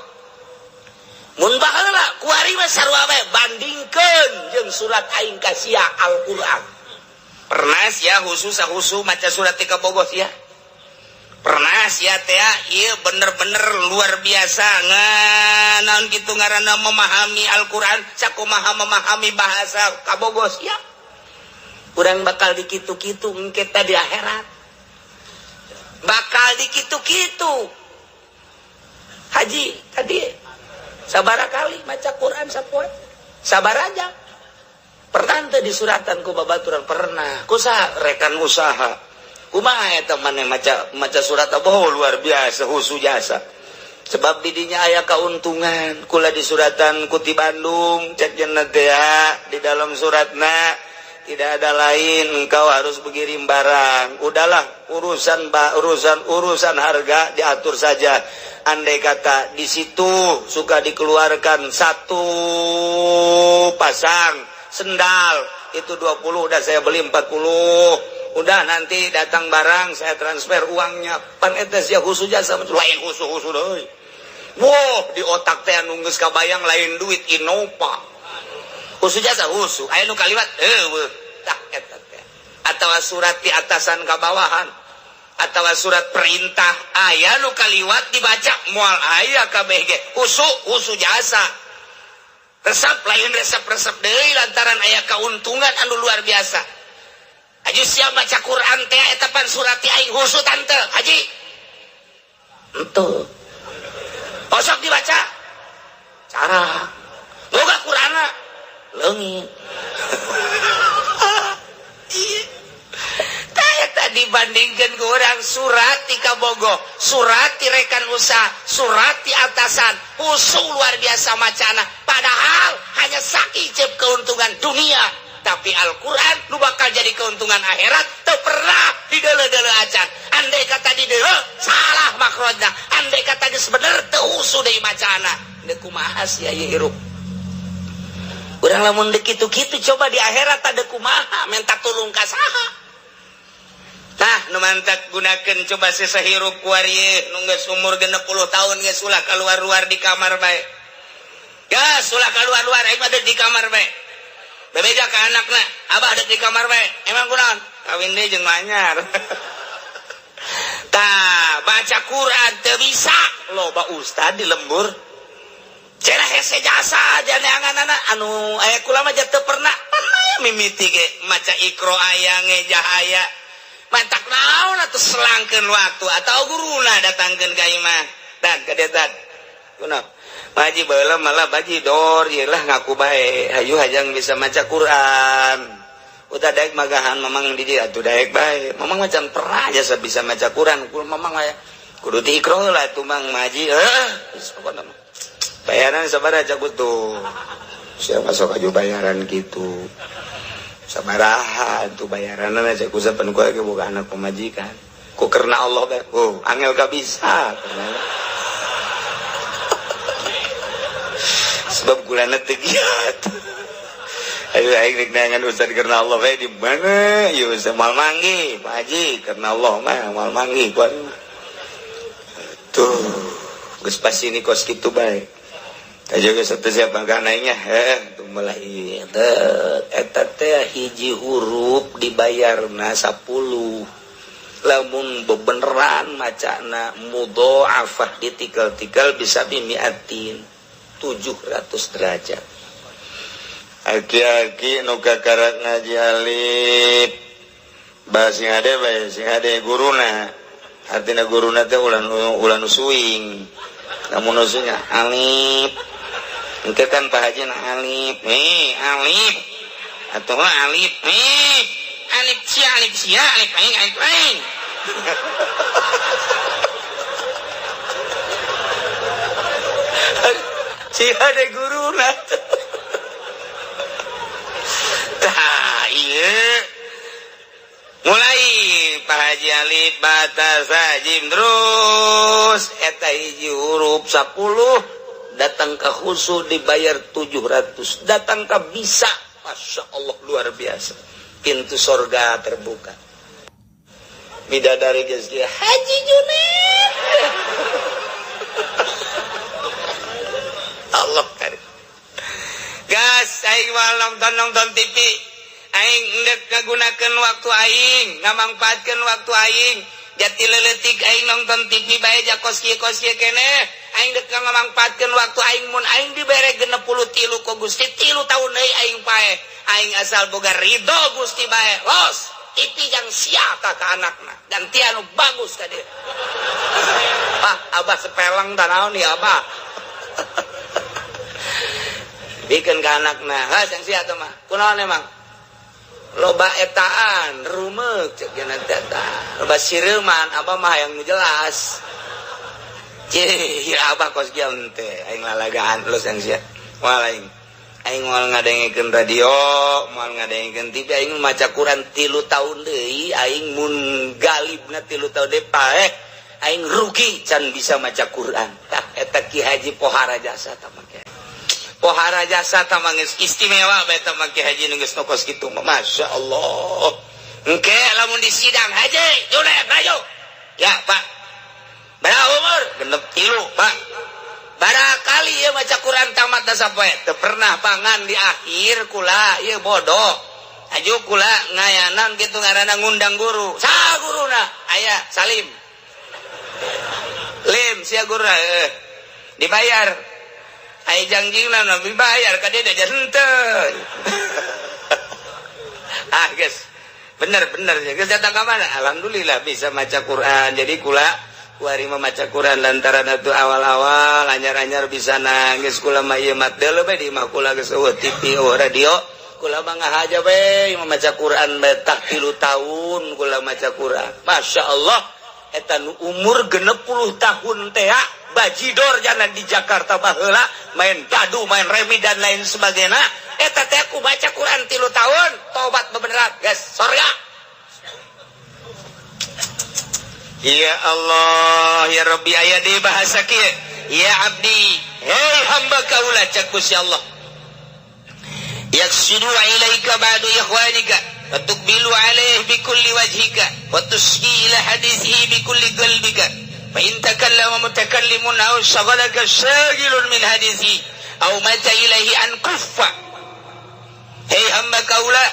Mun baheula kuari mah sarua bae, bandingkeun jeung surat aing ka sia Al-Qur'an. Pernah sia khusus khusu maca surat ti kabogoh sia? Pernah sia teh ieu bener-bener luar biasa naon kitu ngaranna memahami Al-Qur'an sakumaha memahami bahasa kabogoh sia? Urang bakal dikitu-kitu engke teh di akhirat. Bakal dikitu-kitu. Haji tadi sabara kali maca Quran sapoe? Sabar aja. Pernah teu disuratan ku babaturan? Pernah. Ku saha? Rekan usaha. Kumaha eta maneh maca maca surat apa? Oh, luar biasa khusu jasa. Sebab didinya aya keuntungan. Kula disuratan ku ti Bandung, cek cenah teh di dalam suratna tidak ada lain, engkau harus mengirim barang. Udahlah, urusan urusan urusan harga diatur saja. Andai kata di situ suka dikeluarkan satu pasang sendal itu 20, udah saya beli 40. Udah nanti datang barang saya transfer uangnya. Pan eta sia khusus jasa lain khusus-khusus deui. Wow, di otak teh anu geus kabayang lain duit Innova. Khusus jasa khusus, aya nu kaliwat eueuh. Tah eta teh. Atawa surat di atasan ka bawahan. Atawa surat perintah aya nu kaliwat dibaca moal aya kabeh ge. Khusus khusus jasa. Resep lain resep-resep deui lantaran aya keuntungan anu luar biasa. Haji siap baca Quran teh eta pan surat ti aing khusus tante haji. Entuh. Osok dibaca. Cara. Boga Qur'ana leungit. Tah eta dibandingkeun ku urang surat ti kabogoh, surat ti rekan usaha, surat ti atasan, khusu luar biasa macana. Padahal hanya sakiceup keuntungan dunia, tapi Al-Quran lu bakal jadi keuntungan akhirat. Teu pernah dideuleu-deuleu acan. Andai kata dideuleu salah makrojna, andai kata geus bener teu husu deui macana. Deuk kumaha sia ieu hirup? Urang lamun deuk kitu-kitu coba di akhirat teh kumaha, minta tulung ka saha? Tah nu mantak gunakeun coba sesa hirup kuari nu geus umur 60 tahun geus ulah keluar-luar di kamar bae. Gas ulah keluar-luar, aing mah di kamar bae. Bebeja ka anakna, abah deuk di kamar bae. Emang kunaon? Kawin deui jeung manyar. Tah, baca Quran teu bisa, loba ustad di lembur. Cenah hese jasa neanganana anu aya kula mah teu pernah. Pernah mimiti ge maca Iqra aya ngejah aya. Mantak naon atuh selangkeun waktu atau guruna datangkeun ka imah. Dan ka dieu dan. Kunaon? Baji baheula malah baji dor ieu lah ngaku bae. Hayu hayang bisa maca Quran. Udah daek magahan mamang di dieu atuh daek bae. Mamang macan pernah jasa bisa maca Quran. Kul mamang aya kudu ti Iqra lah tuh mang maji. Heuh, pokona mah. Bayaran sabaraha cak tuh. Siapa masuk aja bayaran gitu. Sabaraha tuh bayaran aja ku sapan ku ge boga anak pemajikan. Ku karena Allah bae. Oh, angel ka bisa. Sebab kulana teu giat. Ayo aing rek neangan ustad karena Allah bae di mana? Ieu ustad moal manggih, Pak Haji, karena Allah mah moal manggih ku aing. Tuh, geus pasti ini kos kitu bae. Juga satu siapa naiknya tuh mulai eta teh hiji huruf dibayarna 10 lamun bebeneran macana mudhoafah ditikal-tikal bisa bimiatin 700 derajat. Aki-aki nu kakarak ngaji alif bah sing hade bae, sing hade guruna. Artina guruna teh ulah ulah nu suing. Lamun nu suing alif. Engke kan Pak Haji na alif, nih alif. Atau alif, nih alif sia alif sia alif aing alif aing. Sia de guruna. Tah ieu mulai Pak Haji alif batas jim terus eta hiji huruf 10 Datang ke khusu dibayar 700. Datang ke bisa, Masya Allah luar biasa. Pintu sorga terbuka. Bidadari geus kieu Haji Junet. Allah karim. Gas aing mah nonton TV. Aing endek ngagunakeun waktu aing, ngamangpaatkeun waktu aing. Jati leuletik aing nonton TV bae ja kos kieu keneh. Aing dek ngamangpaatkeun waktu aing mun aing dibere 63 ku Gusti 3 tahun deui aing paeh. Aing asal boga ridho Gusti bae. Los TV yang siapa ka anakna gantian nu bagus ka dieu. Ah, abah sepeleng tanaon ya abah. Bikin ka anakna, ha yang sia teh mah. Kunaon emang? Loba etaan, rumeuk cek geuna teh eta. Loba sireuman, abah mah hayang nu jelas. Cih, ya abah kos kieu teh, aing lalagaan los yang sia. Moal aing. Aing moal ngadengekeun radio, moal ngadengekeun TV, aing maca Quran 3 tahun deui, aing mun galibna 3 tahun deui paeh, aing rugi can bisa maca Quran. Tah eta Ki Haji pohara jasa tah make. Pohara jasa tah mah geus istimewa bae tah mah Ki Haji nu geus kos kitu mah. Masya Allah. Engke lamun di sidang Haji Junet maju. Ya, Pak. Berapa umur? 63, Pak. Barangkali ya maca Quran tamat da sapoe. Teu pernah pangan di akhir kula ieu bodoh. Aju kula ngayanan kitu ngaranna ngundang guru. Saha guruna? Aya Salim. Lim sia guruna dibayar. Ai jangjingna nu dibayar ka dia henteu. Ah geus. Bener geus datang ka mana? Alhamdulillah bisa maca Quran. Jadi kula kuari mah maca Quran lantaran atuh awal-awal anyar-anyar bisa nangis kula mah ieu mah deuleu bae di imah kula geus eueuh TV eueuh radio. Kula mah ngahaja bae maca Quran bae tah 3 tahun kula maca Quran. Masya Allah eta nu umur 60 tahun teh bajidor jalan di Jakarta baheula main dadu main remi dan lain sebagainya. Eta teh aku baca Quran 3 tahun tobat bebeneran geus sorga. Ya Allah ya Rabbi aya di bahasa kieu ya abdi hei hamba kaula cak Gusti Allah yaksidu ilaika ba'du ikhwanika wa tuqbilu alaihi bi kulli wajhika wa tusgi ila hadithihi bi kulli qalbika fa in takallama mutakallimun aw shaghalaka shagilun min hadithihi aw mata ilaihi an kuffa. Hei hamba kaula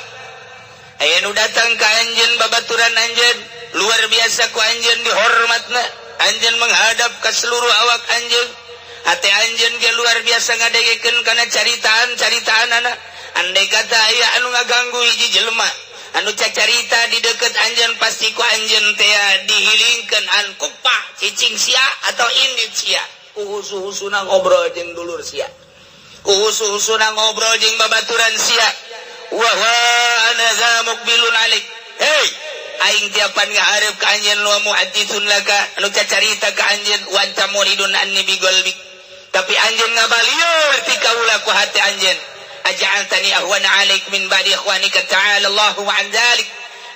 aya nu datang ka anjeun babaturan anjeun luar biasa ku anjeun dihormatna, anjeun menghadap ke seluruh awak anjeun, hati anjeun ge luar biasa ngadengekeun kana caritaan-caritaan anak. Andai kata aya anu ngaganggu hiji jelema anu cacarita di deket anjeun pasti ku anjeun teh dihilingkeun an kupa cicing sia atau indit sia. Kuhusu-husuna ngobrol jeung dulur sia, kuhusu-husuna ngobrol jeung babaturan sia. Wa wa ana za muqbilun alik. Hei aing tiapan ngahareup ka anjeun wa muhadditsun laka anu cacarita ka anjeun wa anta muridun anni bi qalbik, tapi anjeun ngabalieur ti kaula ku hati anjeun. Aja'altani ahwana alaik min ba'di ikhwanika ta'ala Allahu an dzalik.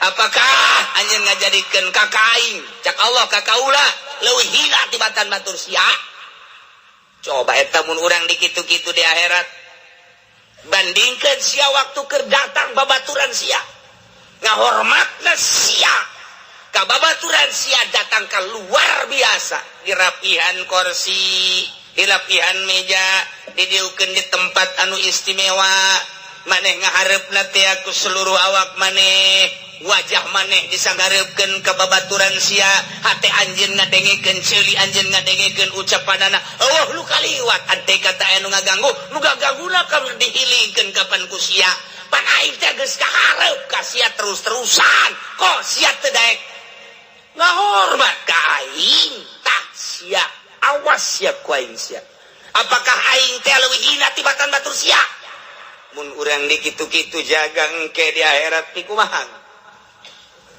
Apakah anjeun ngajadikeun ka aing cak Allah ka kaula leuwih hina tibatan batur sia? Coba eta mun urang dikitu-kitu di akhirat, bandingkeun sia waktu keur datang babaturan sia ngahormatna sia ka babaturan sia datang ka luar biasa dirapihan kursi, dirapihan meja, didiukeun di tempat anu istimewa, maneh ngahareupna teh ku seluruh awak maneh, wajah maneh disanggareupkeun ka babaturan sia, hate anjeun ngadengekeun ceuli anjeun ngadengekeun ucapanana. Eueuh lu kaliwat ante kata anu ngaganggu, nu gagangguna ka dihilingkeun kapan ku sia. Pan aing teh geus kahareup ka sia terus-terusan, kok sia teu daek ngahormat ka aing? Tah sia, awas sia ku aing sia. Apakah aing teh leuwih hina tibatan batur sia? Mun urang dikitu-kitu jaga engke di akhirat pikumaha?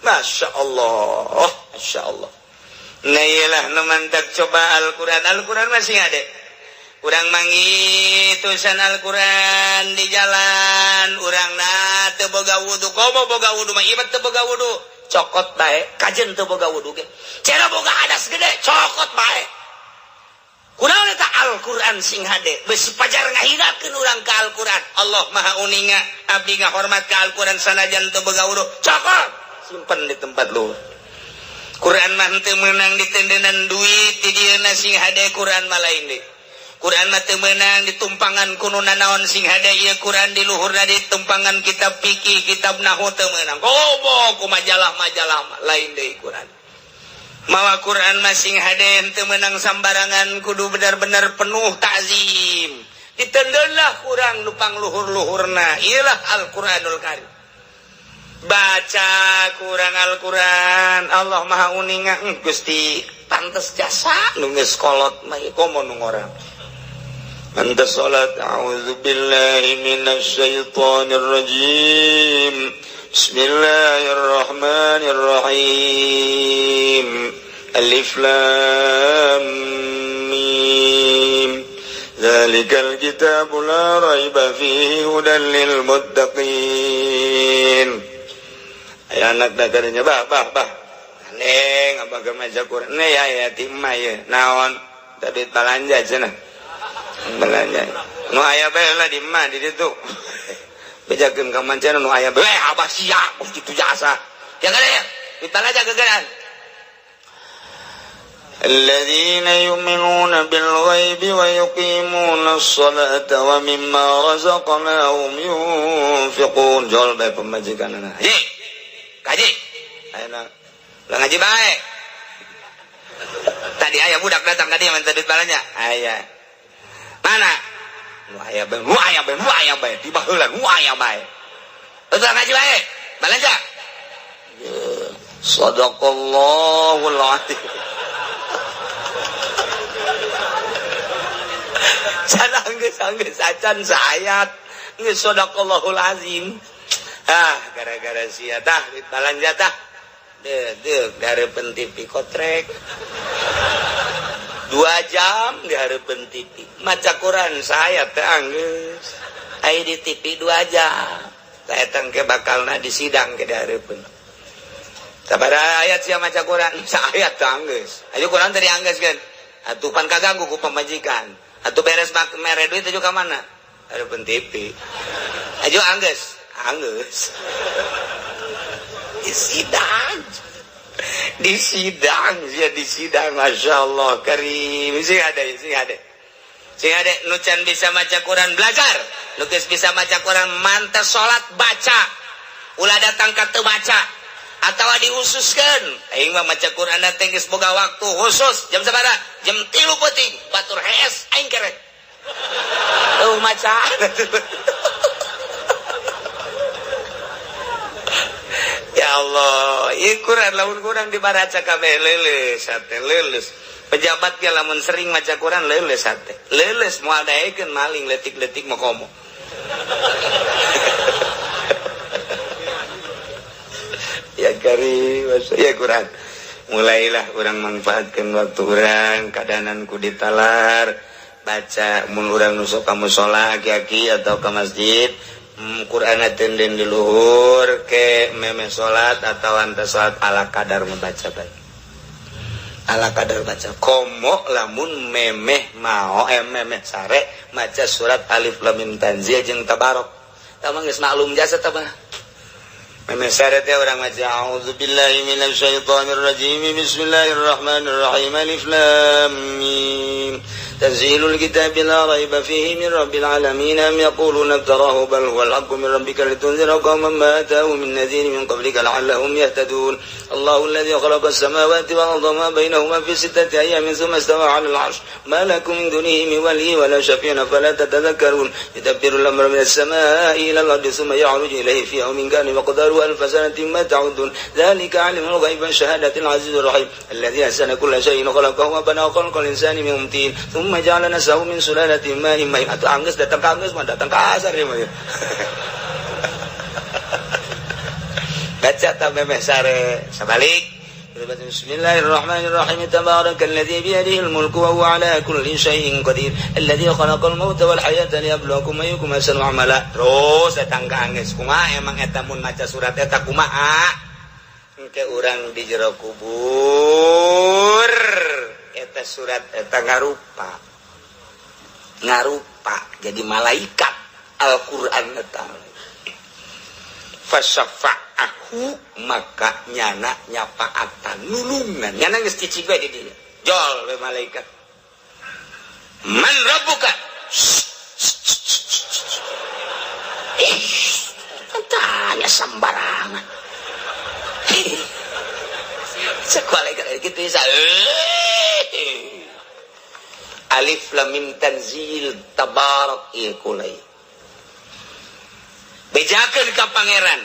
Masya Allah, Masya Allah. Nah iyalah nu mantap coba Al-Quran. Al-Quran masih ada. Urang manggih tulisan Al-Quran di jalan. Urang na teu boga wudu, komo boga wudu mah ieu teu boga wudu. Cokot bae, kajen teu boga wudu ge. Cara boga hadas gede, cokot bae. Kunaon eta Al-Qur'an sing hade besi pajar ngahinakeun urang ka Al-Qur'an. Allah Maha Uninga, abdi ngahormat ka Al-Qur'an sanajan teu boga huruf. Cokot, simpen di tempat luhur. Quran mah teu meunang ditendenan duit di dieuna, sing hade. Quran mah lain deui. Quran mah teu meunang ditumpangan ku nu nanaon, sing hade. Ieu Quran di luhurna ditumpangan kitab fikih, kitab nahwu teu meunang. Gobo ku majalah-majalah mah lain deui Quran. Mawa Quran mah sing hade, teu meunang sambarangan, kudu benar-benar penuh takzim. Ditendeunlah kurang nu pangluhur-luhurna, iyalah Al-Qur'anul Karim. Baca kurang Al-Quran, Allah Maha Uninga. Gusti, pantes jasa nu geus kolot mah komo nu ngora. Anta salat, a'udzu billahi minasyaitonir rajim. Bismillahirrahmanirrahim. Alif lam mim. Dzalikal kitabu la raiba fihi hudan lil muttaqin. Aya anak da kadinya, "Bah, bah, bah." "Neng, abah ge maca Quran." "Nih ya, ya ti emak ye." "Naon?" "Tadi balanja cenah." Belanja. Nu aya bae lah di emak di ditu. Bejakeun ka mancana nu aya bae, abah siap kitu jasa. Ya kada ya. Dibalanja gegeran. الذين يؤمنون بالغيب ويقيمون الصلاة ومما رزقناهم ينفقون. Jol bae pemajikanana. Haji. Kaji. Ayeuna Lah, ngaji bae. Tadi aya budak datang ka dieu minta duit balanja. Aya. Mana? Nu aya bae, nu aya bae, nu aya bae, di baheula nu aya bae. Betul, ngaji bae. Balanja. Sadaqallahul azim. Sana geus geus acan saayat. Geus sadaqallahul azim. Ah, gara-gara sia tah duit balanja tah. Deuh, deuh, dihareupeun TV kotrek. 2 jam dihareupeun TV. Maca Quran saya teh anggeus. Ai di TV 2 jam. Saya tangke bakalna di sidang ke dihareupeun. Sabaraha ayat sia maca Quran? Saayat teh anggeus. Ayo Quran tadi anggeus kan. Atuh pan kaganggu ku pamajikan. Atuh beres mak mere duit atuh ka mana? Hareupeun TV. Ayo anggeus, anggeus. Di sidang. Di sidang, ya di sidang, Masya Allah, karim. Sing ada, sing ada. Sing ada, nu can bisa maca Quran, belajar. Nu geus bisa maca Quran, mantas salat baca. Ulah datang ka teu baca. Atau dihususkan. Aing mah maca Quran teh geus boga waktu khusus. Jam sabaraha? Jam 3 peuting. Batur hees aing kerek. Tuh maca. Ya Allah, ieu Quran lamun kurang dibaraca kabeh leuleus hate, leuleus. Pejabat ge lamun sering maca Quran leuleus hate. Leuleus moal daekeun maling leutik-leutik mah komo. Ya karim, ya Quran. Mulailah orang manfaatkan waktu orang keadaan ku ditalar baca mun urang nusuk ka mushola aki-aki atau ke masjid, Quran tenden di luhur ke meme salat atau anta salat ala kadar membaca baik, ala kadar baca. Komo lamun memeh mao memeh sare maca surat alif lam mim tanzil jeung tabarok tah mah geus maklum jasa tah mah. Memeh sare teh urang maca a'udzubillahi minasyaitonir rajim, bismillahirrahmanirrahim, alif lam mim. تنزيل الكتاب لا ريب فيه من رب العالمين أم يقولون افتراه بل هو الحق من ربك لتنذر قوما ما أتاهم من نذير من قبلك لعلهم يهتدون. الله الذي خلق السماوات والأرض وما بينهما في 6 أيام ثم استوى على العرش ما لكم من دونه من ولي ولا شفيع فلا تتذكرون. يدبر الأمر من السماء إلى الأرض ثم يعرج إليه في يوم كان مقداره 1000 سنة ما تعدون. ذلك عالم الغيب والشهادة العزيز الرحيم الذي أحسن كل شيء خلقه وبنى خلق الإنسان من طين ثم جعل نسله من سلالة ماء مهين. Atau anggeus datang ka anggeus mah datang ka asar ieu mah. Baca ta memeh sare sabalik. Bismillahirrahmanirrahim. Tabarakalladzi biyadihi al-mulku wa huwa ala kulli syai'in qadir. Alladzi khalaqal mauta wal hayata liyabluwakum ayyukum ahsanu amala. Terus datang ka anggeus kumaha emang eta mun maca surat eta kumaha? Engke urang di jero kubur. Eta surat eta ngarupa ngarupa jadi malaikat Al-Qur'an eta. Fasyafa'ahu maka nyana nyapaatan nulungan nyana geus cicing we di dinya jol we malaikat man rabbuka. Ih, tanya sembarangan. Cek malaikat gitu bisa. Alif lam mim tanzil tabarak ieu kulai. Bejakeun ka pangeran.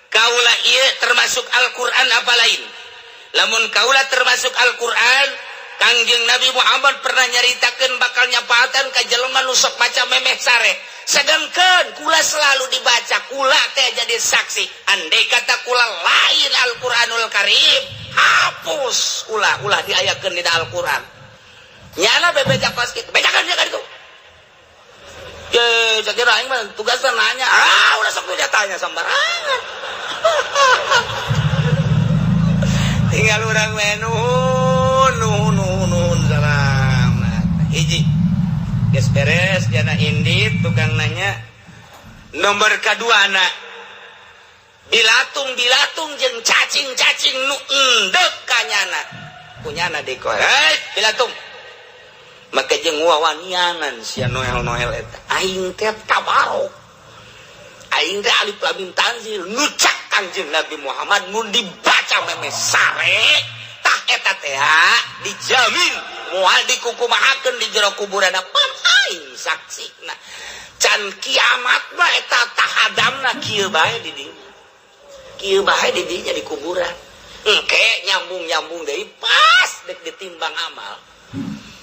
Kaula ieu termasuk Al-Qur'an apa lain? Lamun kaula termasuk Al-Qur'an, Kangjeng Nabi Muhammad pernah nyaritakeun bakal nyapaatan ka jelema nu sok maca memeh sare. Sedangkan kula selalu dibaca, kula teh jadi saksi. Andai kata kula lain Al-Qur'anul Karim, hapus kula, ulah diayakeun di Al-Qur'an. Nyana bebeja kos kitu, bejakeun dia ka ditu. Ye, saya kira aing mah tugasna nanya. Ah, ulah sok udah tanya sembarangan. Tinggal urang we nuhun, nuhun, nuhun, nuhun, salamat. Hiji. Geus beres jana indit tukang nanya. Nomor kedua anak. Bilatung-bilatung jeung cacing-cacing nu endek ka nyana. Kunyana dikoe. Hei, bilatung. Maka jeung wawaniangan sia Noel-Noel eta. Aing teh tabarok. Aing teh alif lam mim tanzil nu cak Kangjeng Nabi Muhammad mun dibaca meme sare tah eta teh dijamin moal dikukumahakeun di jero kuburan pan aing saksina. Can kiamat mah eta tahadamna kieu bae di dinya. Kieu bae di dinya di kuburan. Engke nyambung-nyambung deui pas dek ditimbang amal.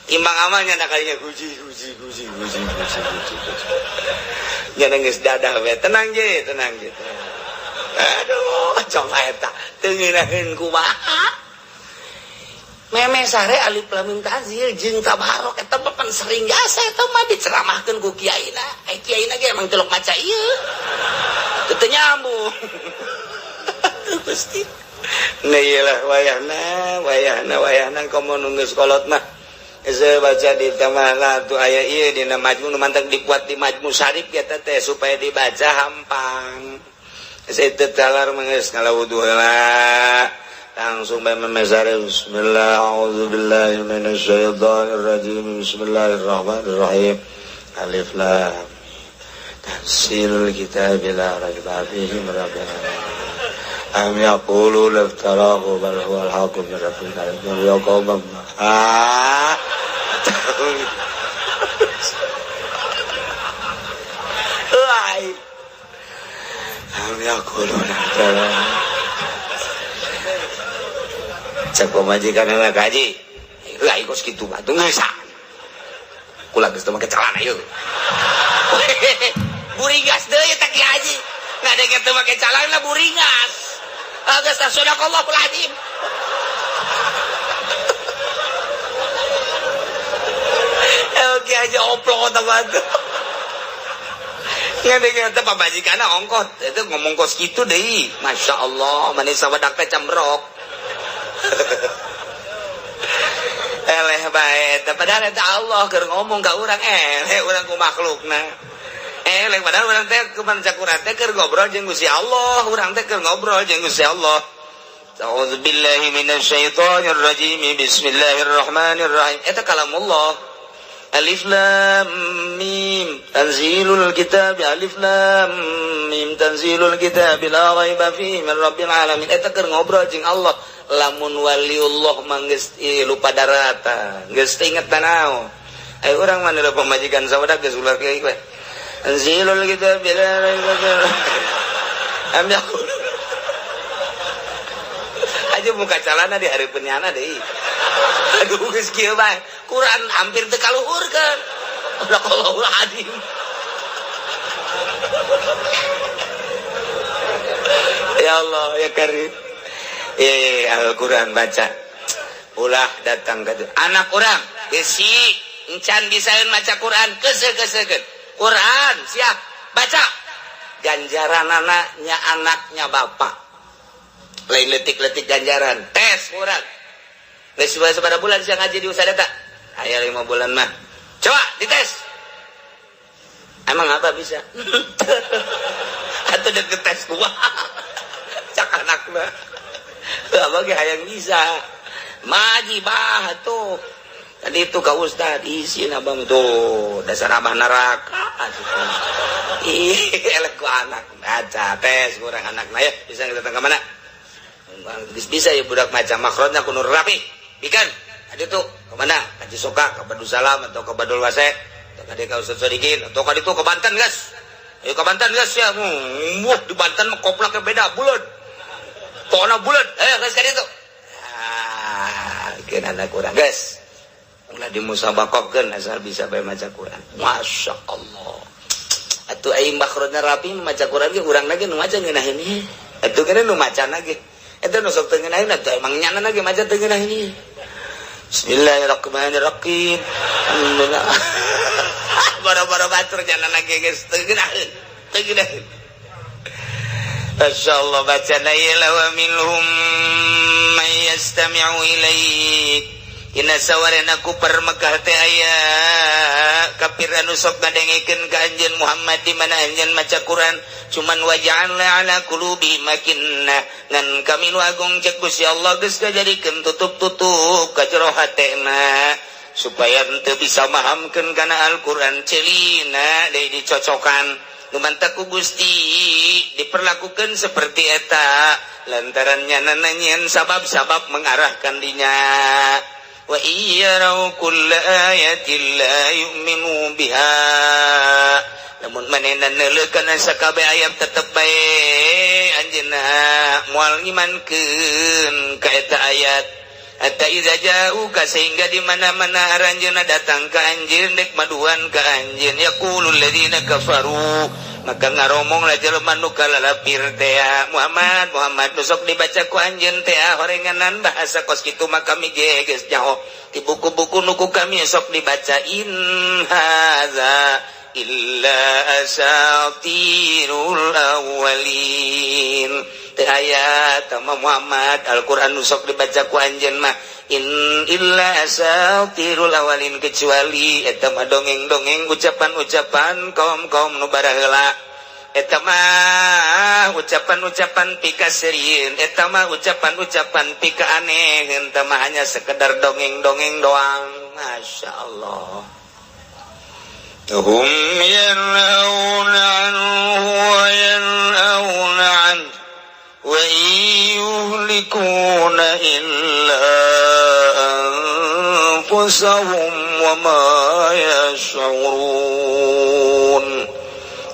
Timbang amalnya nak kalinya guji guji guji guji guji guji guji. Nya geus dadah we. Tenang je, tenang je. Aduh, coba eta teu ngeunaheun kumaha. Meme sare alif lam mim tanzil jeung tabarok eta mah pan sering jasa eta mah diceramahkeun ku kiaina. Ai kiaina ge emang telok maca ieu. Teu nyambung. Tuh Gusti. Nah iyalah wayahna, wayahna, wayahna komo nu geus kolot mah. Saya baca di tamah tuh aya ieu dina majmu nu mantak dibuat di majmu syarif eta teh supaya dibaca hampang. Saya teu talar geus ngala wudu heula. Langsung bae memesare bismillah a'udzubillahi minasyaitonir rajim bismillahirrahmanirrahim. Alif lam tanzilul kitabi la raiba fihi min rabbil alamin. Am yaqulu laftarahu bal huwal haqqu min rabbika ya qawm. Ah. Ai. Am yaqulu laftarahu. Cek pamajikan anak haji. Lah kos kitu mah teu geus. Kula geus teu make celana ieu. Buringas deui eta ki haji. Ngadenge teu make celana buringas. Geus tah sadaqallahul azim. Ki haji oplok otak batu. Ngadenge teh pamajikanna ongkot. Itu ngomong kos kitu deui. Masya Allah, manis sawadak teh cambrok. Eleh bae eta padahal eta Allah keur ngomong ka urang eleh urang ku makhlukna. Eleh padahal urang teh kuman cak urang teh keur ngobrol jeung Gusti Allah, urang teh keur ngobrol jeung Gusti Allah. A'udzubillahi minasyaitonir rajim. Bismillahirrahmanirrahim. Eta kalamullah. Alif lam mim tanzilul kitab alif lam mim tanzilul kitab la raiba fihi min rabbil alamin. Eta keur ngobrol jeung Allah. Lamun waliullah mah geus lupa darata, geus teu inget naon. Ai urang mah nu pamajikan sawadak geus ulah kieu we. Tanzilul kitab la raiba fihi. Am yaqulu. Aja muka calana di hareupeun nyana deui. Aduh geus kieu bae. Quran hampir teu kaluhurkeun. Sadaqallahul azim. Ya Allah ya Karim. Al-Quran baca. Ulah datang ke anak urang besi encan bisaeun maca Quran keuseuh-keuseuhkeun. Quran siap baca. Ganjaranana nya anaknya bapak. Lain letik-letik ganjaran tes Quran. Geus sabaraha bulan sia ngaji di ustad eta? Aya 5 bulan mah. Coba dites. Emang apa bisa? Atau dek tes gua. Cak anak mah. Abah ge hayang bisa. Maji bah tuh. Tadi itu ka ustad isin abang tuh dasar abah neraka. Ih, elek ku anak. Baca tes kurang anak ya bisa datang ke mana? Bisa ya budak maca makhrajna kudu rapi. Bikan. Tadi tuh kemana? Ka Cisoka, ke Salam atau ke Badul Wase, atau ke ka Ustaz Sodikin, atau ka itu ke Banten, guys. Ayo ke Banten, guys ya. Wah, di Banten mah koplaknya beda, bulat. Pokoknya bulat. Ayo guys ka ditu. Ah, bikin anak kurang, guys. Ulah dimusabaqahkeun asal bisa bae maca Quran. Masya Allah. Atuh aing makhrajna rapi maca Quran ge urang lagi nu maca ngeunaheun ieu. Atuh kana nu macana ge. Eta nu sok teu ngeunaheun atuh emang nyana ge maca teu ngeunaheun ieu. Bismillahirrahmanirrahim. Alhamdulillah. Boro-boro batur nyana ge geus teu ngeunaheun. Teu ngeunaheun. Masya Allah baca la wa minhum man yastami'u ilaik. Dina sawarena kufar Mekah teh aya kafir anu sok ngadengekeun ka anjeun Muhammad di mana anjeun maca Quran, cuman waja'alna ala qulubi makinna, ngan kami nu agung, cek Gusti Allah, geus kajadikeun tutup-tutup ka jero hatena supaya henteu bisa mahamkeun kana Al-Qur'an. Celina deui dicocokan nu mantak ku Gusti diperlakukan seperti eta lantaran nyana nanyian sabab-sabab mengarahkan dinya. Wa iyyaraw kulla ayatin la yu'minu biha, namun manehna neuleuh kana sakabeh ayat tetep bae anjeunna moal ngimankeun ka eta ayat. Hatta iza ja'uka, sehingga di mana-mana aranjeunna datang ka anjeun dek maduan ka anjeun, yaqulul ladzina kafaru, maka ngaromong lah jelema nu kalalapir teh, "Muhammad, Muhammad, nu sok dibaca ku anjeun teh horenganan bahasa kos kitu mah kami ge geus nyaho di buku-buku nu ku kami sok dibaca. In hadza illa asatirul awwalin." Teu aya tama Muhammad, Al-Qur'an nu sok dibaca ku anjeun mah in illa asatirul awalin, kecuali eta mah dongeng-dongeng, ucapan-ucapan kaum-kaum nu baraheula, eta mah ucapan-ucapan pikaseurieun, eta mah ucapan-ucapan pika aneh, eta mah hanya sekedar dongeng-dongeng doang. Masya Allah. هم ينهون عنه وينأون عنه وإن يهلكون إلا أنفسهم وما يشعرون.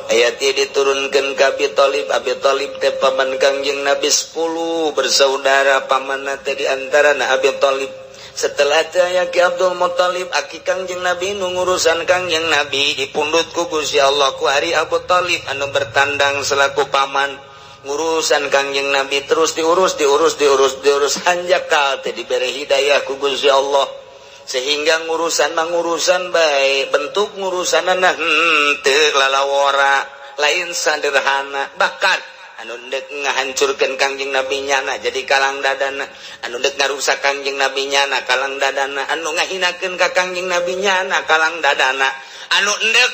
Ayat ini diturunkan ke Abi Thalib. Abi Thalib teh paman Kangjeng Nabi, 10 bersaudara paman teh di antara. Nah, Abi Thalib setelah teh aya Ki Abdul Muthalib, aki Kangjeng Nabi, nu ngurusan Kangjeng Nabi dipundut ku Gusti Allah ku hari Abu Thalib anu bertandang selaku paman ngurusan Kangjeng Nabi. Terus diurus, diurus, diurus, diurus, hanjakal teh diberi hidayah ku Gusti Allah sehingga ngurusan mangurusan baik bentuk ngurusan henteu lalawora, lain sederhana. Bahkan anu dek ngahancurkeun Kangjeng Nabi nyana jadi kalang dadana, anu dek ngarusak Kangjeng Nabi nyana kalang dadana, anu ngahinakeun ka Kangjeng Nabi nyana kalang dadana, anu endek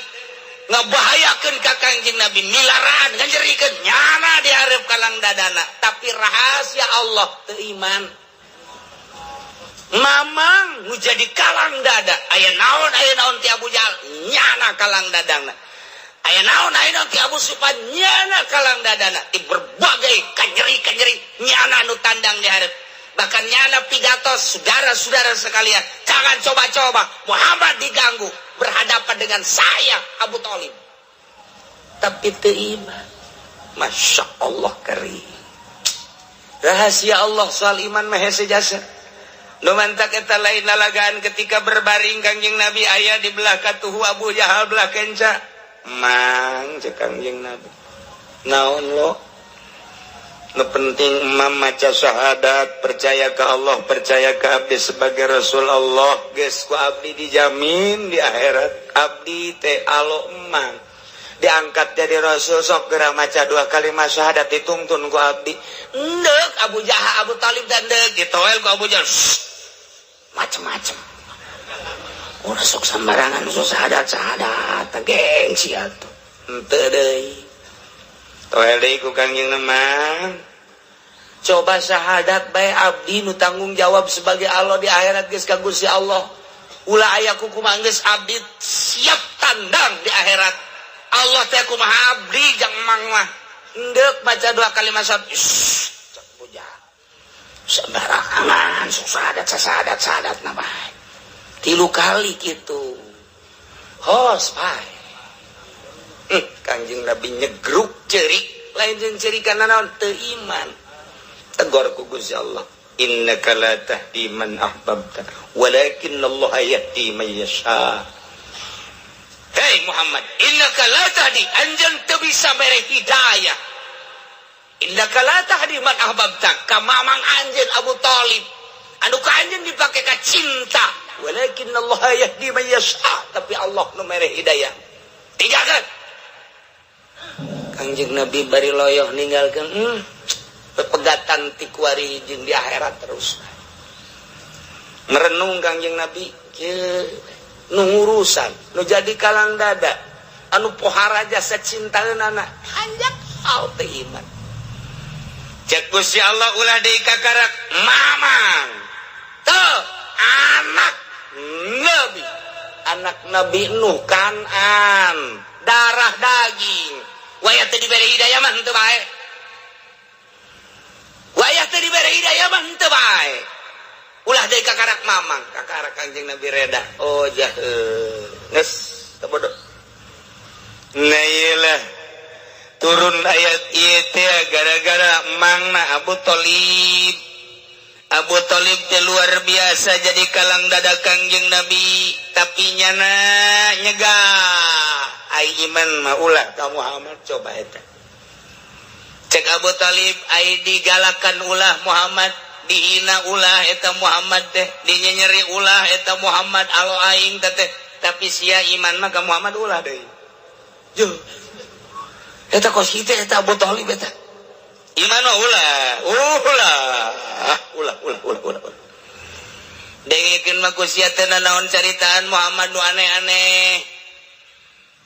ngebahayakeun ka Kangjeng Nabi milaraan nganjerikeun nyana dihareup kalang dadana. Tapi rahasia Allah teu iman. Mamang nu jadi kalang dada aya naon, aya naon ti Abu Jahal nyana kalang dadana, aya naon, aya naon ti Abu Sufyan nyana kalang dadana, di berbagai kanyeri-kanyeri nyana nu tandang di hareup. Bahkan nyana pidato, "Saudara-saudara sekalian, jangan coba-coba Muhammad diganggu berhadapan dengan saya Abu Thalib." Tapi teu iman. Masya Allah, keri rahasia Allah soal iman mah hese jasa. Nu mantak eta lain lalagaan ketika berbaring Kangjeng Nabi aya di belah katuhu, Abu Jahal belah kenca. "Mang," cek Kangjeng Nabi, "naon lo? Nu penting emam maca syahadat, percaya ke Allah, percaya ke abdi sebagai Rasul Allah, geus ku abdi dijamin di akhirat abdi teh alo emang diangkat jadi Rasul. Sok geura maca dua kalimat syahadat, dituntun ku abdi." Endek Abu Jahal, Abu Talib dan dek ditoel ku Abu Jahal. Macem-macem. Ulah sok sembarangan sok sahadat sahadat gengsi atuh. Henteu deui. Toel deui ku Kangjeng mah. Coba syahadat bae abdi nu tanggung jawab sebagai Allah di akhirat geus ka Gusti Allah. Ulah aya kumaha geus abdi siap tandang di akhirat. Allah teh kumaha abdi jang mang mah. Endek baca dua kalimat syahadat. Cek bujang. Sembarangan sok syahadat sahadat sahadat na bae. 3 kali gitu. Hos bae. Kangjeng Nabi nyegruk ceurik, lain jeung ceurikan naon teu iman. Tegor ku Gusti Allah. Innaka la tahdi man ahbabta, walakin Allah yahdi man yasha. Hei Muhammad, innaka la tahdi, anjeun teu bisa mere hidayah. Innaka la tahdi man ahbabta, ka mamang anjeun Abu Thalib. Anu ka anjeun dipake ka cinta, walakin Allah yahdi man yasha, tapi Allah nu mere hidayah. Tinggalkan. Kangjeng Nabi bari loyoh ninggalkeun pepegatan ti kuari jeung di akhirat terus. Merenung Kangjeng Nabi kieu nu ngurusan, nu jadi kalang dada, anu pohara jasa cintaeunana, hanjak hal teu iman. Cek Gusti Allah ulah deui kakarak mamang. Teu anak Nabi, anak Nabi Nuh Kanan, darah daging. Wayah teu dibere hidayah mah henteu bae. Wayah teu dibere hidayah mah henteu bae. Ulah deui kakarak mamang, kakarak Kangjeng Nabi reda. Oh jahe. Geus teu bodoh. Nah iyalah turun ayat ieu teh gara-gara mangna Abu Thalib. Abu Thalib teh luar biasa jadi kalang dada Kangjeng Nabi, tapi nyana nyegah. Ai iman mah ulah ka Muhammad coba eta. Cek Abu Thalib ai digalakan ulah Muhammad, dihina ulah eta Muhammad teh, dinyenyeri ulah eta Muhammad alo aing teh, tapi sia iman mah ka Muhammad ulah deui. Juh. Eta kos kitu eta Abu Thalib eta. Iman mah ulah, ulah, ulah, ulah, ulah, ulah. Dengekeun mah ku sia teh nanaon caritaan Muhammad nu aneh-aneh.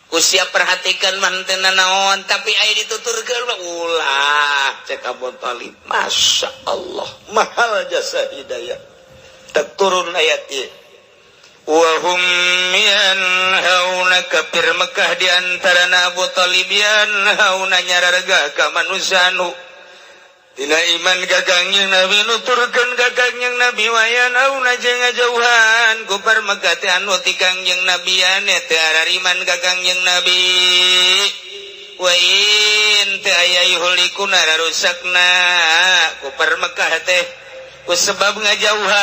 Ku sia perhatikan mah teu nanaon, tapi aya dituturkeun mah ulah. Cek Abu Thalib, Masya Allah, mahal jasa hidayah. Tak turun ayat ieu. Wa hum yanhauna kafir Mekah di antara Abu Thalib yanhauna nyarargah ka manusia nu dina iman ka Kangjeng Nabi nuturkeun ka Kangjeng Nabi wa yanhauna jeung ngajauhan kufar Mekah teh anu ti Kangjeng Nabi ane teh arariman ka Kangjeng Nabi wa in teh aya yuhlikuna rusakna kufar Mekah teh ku sebab ngajauhan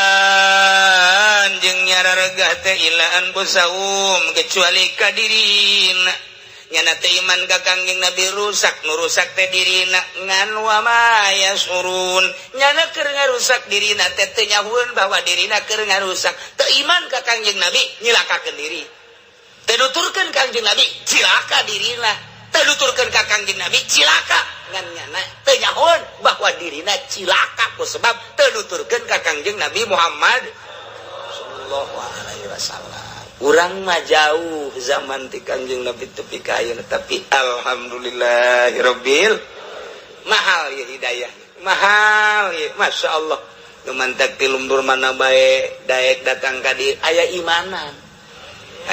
jeung nyarargah teh ila anfusahum kecuali ka dirina. Nyana teh iman ka Kangjeng Nabi rusak, nu rusak teh dirina ngan wa ma yasurun. Nyana keur ngarusak dirina teh teu nyahueun bahwa dirina keur ngarusak. Teu iman ka Kangjeng Nabi nyilakakeun diri. Teu nuturkeun Kangjeng Nabi cilaka dirina. Teu nuturkeun ka Kangjeng Nabi cilaka. Ngan nyana teu nyahueun bahwa dirina cilaka ku sebab teu nuturkeun ka Kangjeng Nabi Muhammad sallallahu alaihi wasallam. Urang mah jauh zaman ti Kangjeng Nabi tepi ka ayeuna, tapi alhamdulillahirabbil mahal ya hidayah. Mahal ya, Masya Allah. Nu mantak ti lembur mana bae daek datang ka dieu aya imanan.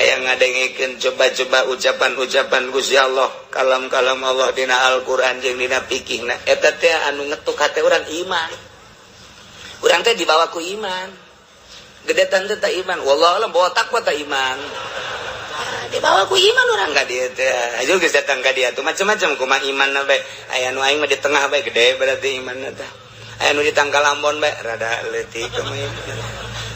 Aya ngadengekeun coba-coba ucapan-ucapan Gusti Allah, kalam-kalam Allah dina Al-Qur'an jeung dina fikihna. Eta teh anu ngetuk hate urang iman. Urang teh dibawa ku iman. Gedetan teh tak iman, wallahu alam bawa takwa tak iman. Dibawa ku iman urang ka dieu teh. Aju geus datang ka dieu tuh macam-macam kumaha imanna bae. Aya nu aing mah di tengah bae gede berarti imanna teh. Aya nu di tangkal ambon bae rada leutik kumaha iman.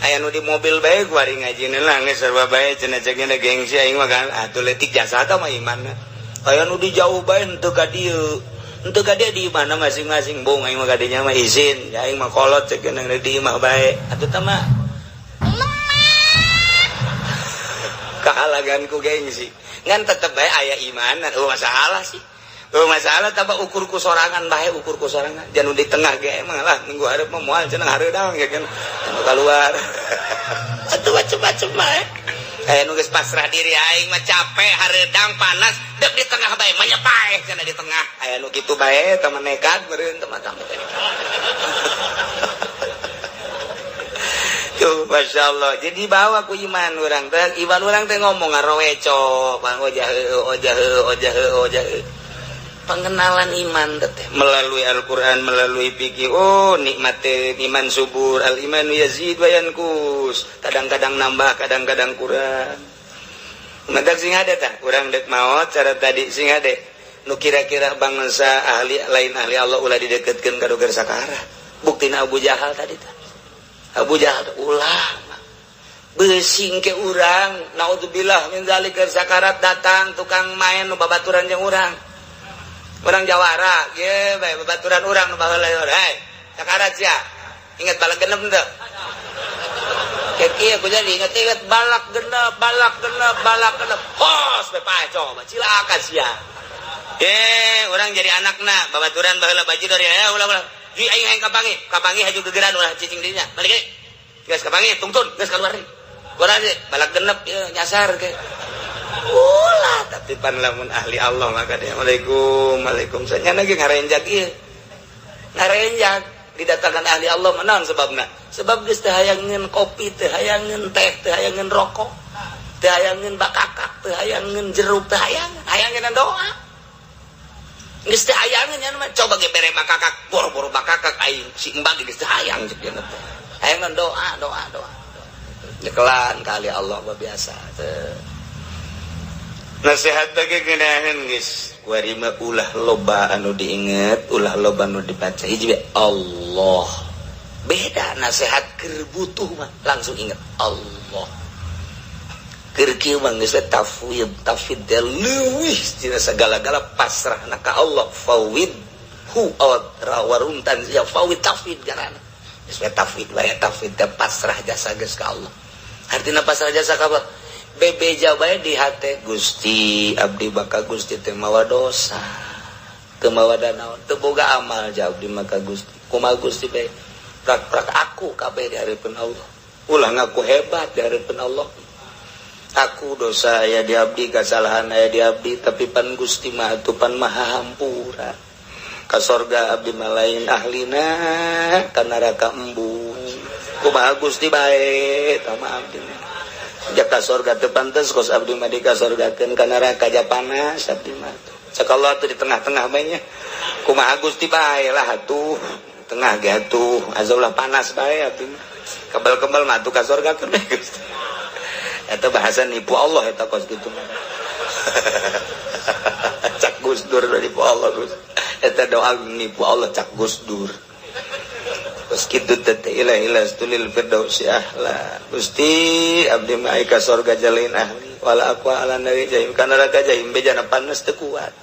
Aya nu di mobil bae kuari ngajina lah geus sarua bae cenah cekna gengsi aing mah kan atuh leutik jasa tah mah imanna. Aya nu di jauh bae henteu ka dieu. Henteu ka dieu di mana masing-masing bung aing mah ka dinya mah izin, aing mah kolot cek di imah bae. Atuh tah mah kahalagan ku gengsi. Ngan tetep bae aya imanan, oh masalah sih. Tuh masalah tambah ukur ku sorangan bae, ukur ku sorangan. Jangan di tengah ge emang lah minggu hareup mah moal cenah hareudang ya kan. Anu keluar. Atuh macem-macem bae. Aya nu geus pasrah diri, aing mah capek hareudang panas dek di tengah bae mah paeh cenah di tengah. Aya nu kitu bae teh mah nekat meureun teh mah. Tuh, Masya Allah. Jadi bawa ku iman orang teh, iman orang teh ngomong ngaroweco, bang ojah ojah ojah ojah. Pengenalan iman teh melalui Al-Qur'an, melalui fikih. Oh, nikmat iman subur, al imanu yazid wa yanqus. Kadang-kadang nambah, kadang-kadang kurang. Mendak sing ada tah, urang dek maot cara tadi sing ada. Nu kira-kira bangsa ahli lain ahli Allah ulah dideketkeun ka doger sakarat. Buktina Abu Jahal tadi tah. Abu Jahal ulah besing ke urang, naudzubillah min zalik, sakarat datang tukang main nu babaturan jeung urang. Urang jawara ge bae babaturan urang nu baheula, hey, sakarat sia. Ingat balak genep teu? Kayak kieu ku jadi inget-inget balak genep, balak genep, balak genep. Hos bae paeh coba cilaka sia. Eh, urang jadi anakna babaturan baheula bajidor ya ulah ulah. Di aing hayang kapangi, kapangi haju gegeran ulah cicing dinya. Balik ge. Geus kapangi tungtun, geus keluar deui. Urang balak genep ya nyasar ke. Ulah, tapi pan lamun ahli Allah maka dia Assalamualaikum, waalaikumsalam. Nya ge ngarenjag ieu. Ngarenjag didatangkan ahli Allah mah naon sebabna? Sebab geus teu hayangeun kopi, teu hayangeun teh, teu hayangeun rokok, teu hayangeun bakakak, teu hayangeun jeruk, teu hayangeun, hayangeun doa. Geus teu hayangeun nya mah coba ge bere bakakak, boro-boro bakakak aing si embag geus teu hayang ceuk dia teh. Hayangeun doa, doa, doa. Nyekelan kali Allah mah biasa teu. Nasihat bagi geunaheun geus kuari mah ulah loba anu diinget, ulah loba anu dibaca. Hiji we Allah. Beda nasihat keur butuh mah langsung inget Allah. Keur kieu mah geus we tafwid, tafwid teh leuwih tina sagala-gala pasrahna ka Allah. Fawid hu waruntan ya fawid tafwid garana. Geus we tafwid bae, tafwid teh pasrah jasa geus ka Allah. Artina pasrah jasa ka Allah. Bebeja bae di hate Gusti abdi bakal Gusti teh mawa dosa. Teu mawa danaon, teu boga amal ja abdi maka Gusti. Kumaha Gusti bae prak-prak aku kabeh di hareupeun Allah. Ulah ngaku hebat di hareupeun Allah. Aku dosa aya di abdi, kesalahan aya di abdi, tapi pan Gusti mah atuh pan maha hampura. Ka sorga abdi mah lain ahlina, ka neraka embung. Kumaha Gusti bae tah mah abdi mah. Sejak ka sorga teu pantes kos abdi mah dikasorgakeun, ka neraka ja panas abdi mah. Cek Allah tuh di tengah-tengah bae nya. Kumaha Gusti bae lah atuh. Tengah ge atuh, azaulah panas bae abdi mah. Kebal-kebal mah atuh ka sorgakeun bae Gusti. Eta bahasa nipu Allah eta kos kitu mah. Cak Gus Dur nipu Allah Gus. Eta doa nipu Allah cak Gus Dur. Kos kitu teh ilahi lastulil firdausi ahla. Gusti abdi mah ka sorga jalain ahli wala aqwa ala nari jahim ka neraka jahim bejana panas teu kuat.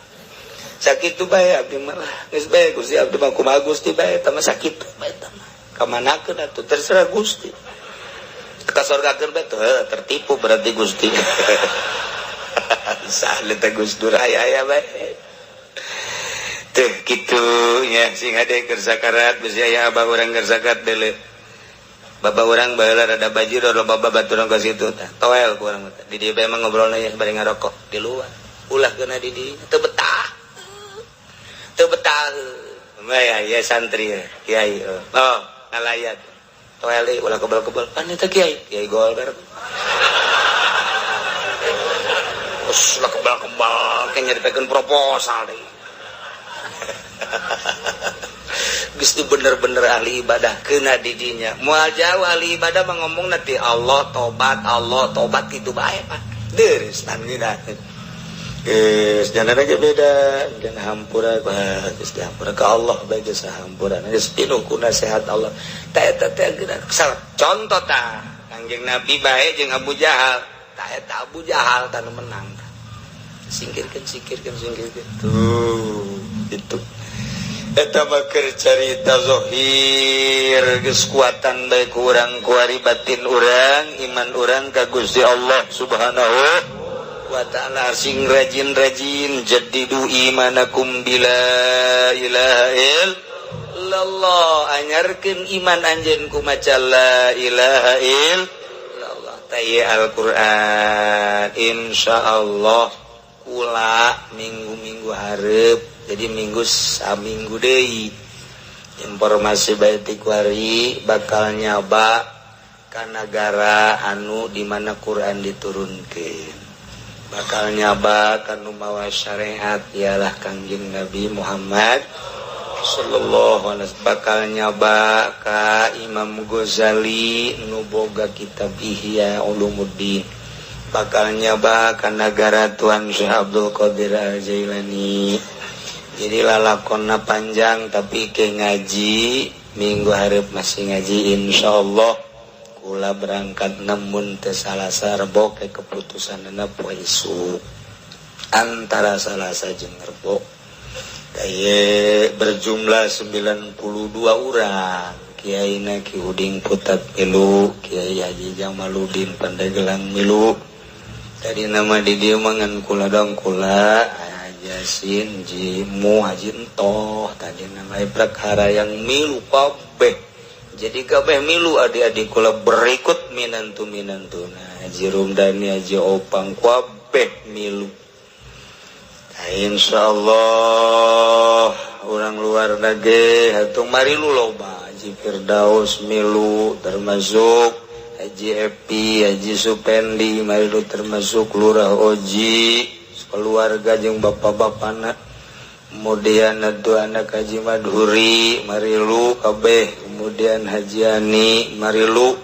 Sakitu bae abdi mah lah. Geus bae Gusti abdi mah kumaha Gusti bae eta mah sakitu bae eta mah. Kamanakeun atuh terserah Gusti. Ka sorgakeun bae tuh tertipu berarti Gusti. Saha teh Gus Dur aya-aya bae. Teh kitu nya sing hade keur sakarat besi aya abah urang keur sakarat deuleu. Bapak urang baheula rada bajir loba babaturan ka situ tah. Toel ku urang teh. Di dieu bae mah ngobrolna ya bari ngarokok di luar. Ulah keuna di dieu teu betah. Teu betah. Mah ya, ya santri ya, kiai. Oh, ngalayat. Toel deui ulah kebel-kebel. Pan eta kiai, kiai Golkar. Terus lah kebal-kebal kayak nyeritakeun proposal deui. Geus teu bener-bener ahli ibadah kena didinya. Moal jauh ahli ibadah mah ngomong nanti Allah tobat, Allah tobat kitu bae Pak. Deus tan geuna. Geus jangan lagi beda, jangan hampura, geus dihampura ka Allah bae geus hampura. Geus pinuh ku nasihat Allah. Ta eta teh geuna contoh tah Kangjeng Nabi bae jeung Abu Jahal. Ta eta Abu Jahal tah nu menang. Singkirkeun, singkirkeun, singkirkeun. Tuh, itu. Eta mah keur carita zahir geus kuatan bae ku urang kuari batin urang, iman urang ka Gusti Allah Subhanahu. wa ta'ala. Sing rajin-rajin jaddidu imanakum bila ilaha illallah, anyarkeun iman anjeun ku maca la ilaha illallah. Tah Al-Qur'an insyaallah kula minggu-minggu hareup, jadi minggu saminggu deui informasi bae ti kuari bakal nyaba ka nagara anu di mana Quran diturunkeun, bakal nyaba kanu mawa syariat ialah Kangjeng Nabi Muhammad sallallahu alaihi wasallam, bakal nyaba ka Imam Ghazali nu boga kitab Ihya Ulumuddin, bakal nyaba ka nagara Tuan Syekh Abdul Qadir Al-Jailani. Jadi lalakonna panjang, tapi ke ngaji minggu hareup masih ngaji insyaallah. Kula berangkat namun teu Salasa Rebo ke keputusanna poe isuk antara Salasa jeung Rebo. Kaye berjumlah 92 orang. Kiai na Ki Uding Putat milu, Kiai Haji Jamaluddin Pandeglang milu. Tadi nama di dieu mah ngan kula dong, kula Haji Yasin, Jimu, Haji Entoh. Tadi nama perkara yang milu kabeh. Jadi kabeh milu adik-adik kula berikut minantu minantu. Nah, Haji Rumdani, Haji Opang kabeh milu. Nah, insyaallah orang luar nage atuh marilu loba. Haji Firdaus milu, termasuk Haji Epi, Haji Supendi marilu, termasuk Lurah Oji keluarga jeung bapak-bapana. Kemudian atuh anak Haji Madhuri marilu kabeh, kemudian Haji Ani marilu,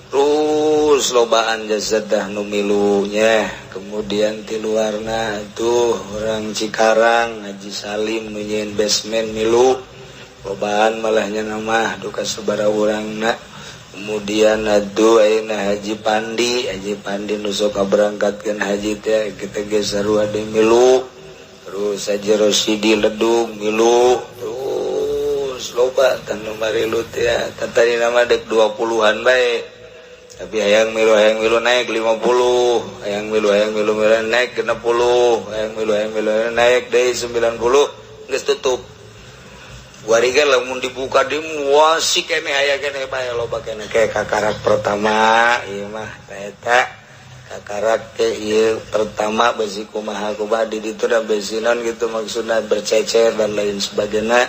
terus lobaan jazadah nu milunya. Kemudian ti luarna tuh orang Cikarang Haji Salim nu nyieun basement milu, lobaan malahnya nama duka sabaraha urangna. Kemudian aduh ayeuna Haji Pandi, Haji Pandi nu sok berangkatkeun haji teh kita ge sarua deui milu. Terus Haji Rosidi Ledung milu, terus loba tan nu marilu teh. Tadi nama dek 20-an bae, tapi hayang milu naik 50, hayang milu milu naik 60, hayang milu naik deui 90, geus tutup. Wari ge lamun dibuka di muasi keneh aya keneh bae, loba keneh. Kayak kakarak pertama ieu mah eta kakarak ke ieu pertama besi kumaha kumaha di ditu da besi naon gitu maksudna bercecer dan lain sebagainya.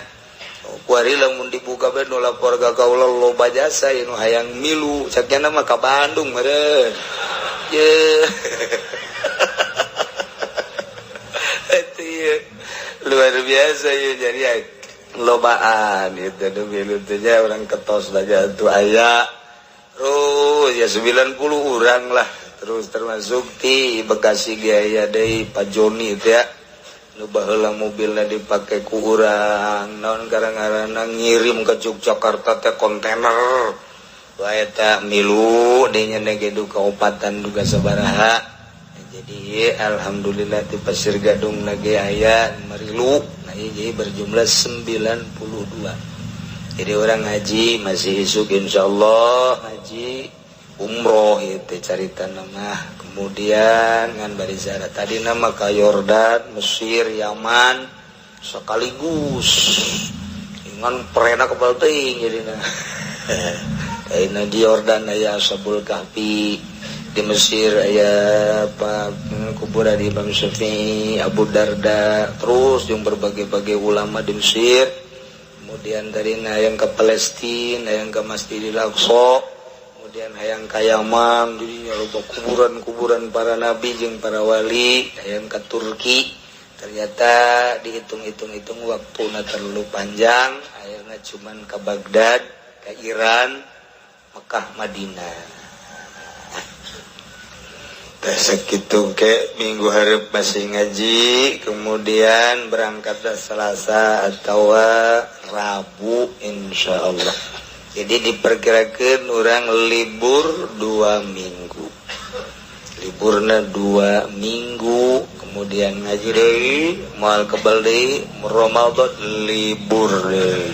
Kuari lamun dibuka bae nu lapor ka kaula loba jasa ieu nu hayang milu caknya mah ka Bandung meureun ye. Itu luar biasa ya, jadi ya, lobaan itu nu milu teh nya orang ketos saja tuh aya terus ya 90 orang lah. Terus termasuk ti Bekasi ge aya deui Pak Joni teh ya, nu baheula mobilna dipake ku urang naon karang-karana ngirim ke Yogyakarta teh kontainer wae eta milu deui nya ge duka opatan duka sabaraha. Jadi alhamdulillah di Pasir Gadung lagi aya marilu. Nah, jadi berjumlah 92. Jadi orang ngaji masih isuk insyaallah ngaji umroh itu carita nama. Kemudian ngan bari ziarah tadi nama ke Yordan, Mesir, Yaman sekaligus dengan perena kebal teuing jadi nah. Ayeuna di Yordan aya Ashabul Kahfi, di Mesir aya apa kuburan Imam Syafi'i, Abu Darda, terus yang berbagai-bagai ulama di Mesir. Kemudian dari hayang ke Palestina, hayang ke Masjidil Aqsa, kemudian hayang ka Yaman, di loba kuburan-kuburan para nabi jeung para wali, hayang ke Turki. Ternyata dihitung-hitung-hitung waktuna terlalu panjang, akhirnya cuman ke Baghdad, ke Iran, Mekah, Madinah. Segitu ke minggu hareup masih ngaji, kemudian berangkat Selasa atau Rabu insyaallah. Jadi diperkirakan orang libur 2 minggu, liburna 2 minggu, kemudian ngaji deui, moal kebal deui, Ramadan libur deui.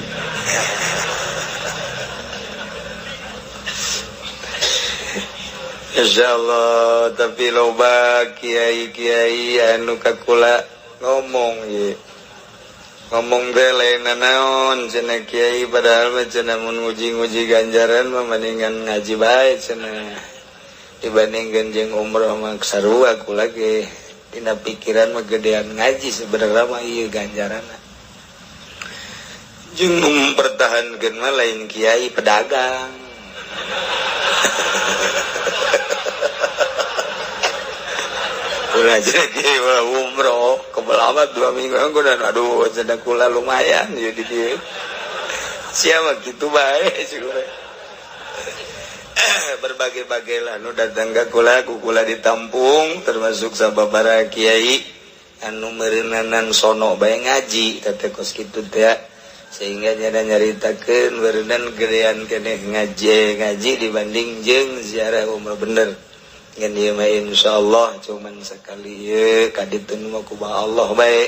Insyaallah tapi loba kiai-kiai anu kakula ngomong ye. Ngomong teh lain naon cenah kiai, padahal mah cenah mun nguji-nguji ganjaran mah mendingan ngaji bae cenah dibandingkeun jeung umroh mah sarua kula ge. Dina pikiran mah gedean ngaji sebenarnya mah ieu ganjaranna. Jeung nu mempertahankeun mah lain kiai, pedagang. Ulah jadi ulah umroh kebelamat 2 minggu dan aduh cenah kula lumayan ya di dieu. Siapa gitu bae sih. Berbagai-bagai lah nu datang ka kula, ku kula ditampung termasuk sababaraha kiai anu meureunnanan sono bae ngaji teh kos kitu teh, sehingga nyana nyaritakeun meureunnan gedean keneh ngaji ngaji dibanding jeung ziarah umroh. Bener ngan ieu mah insyaallah cuman sekali ieu kaditu mah kumaha Allah bae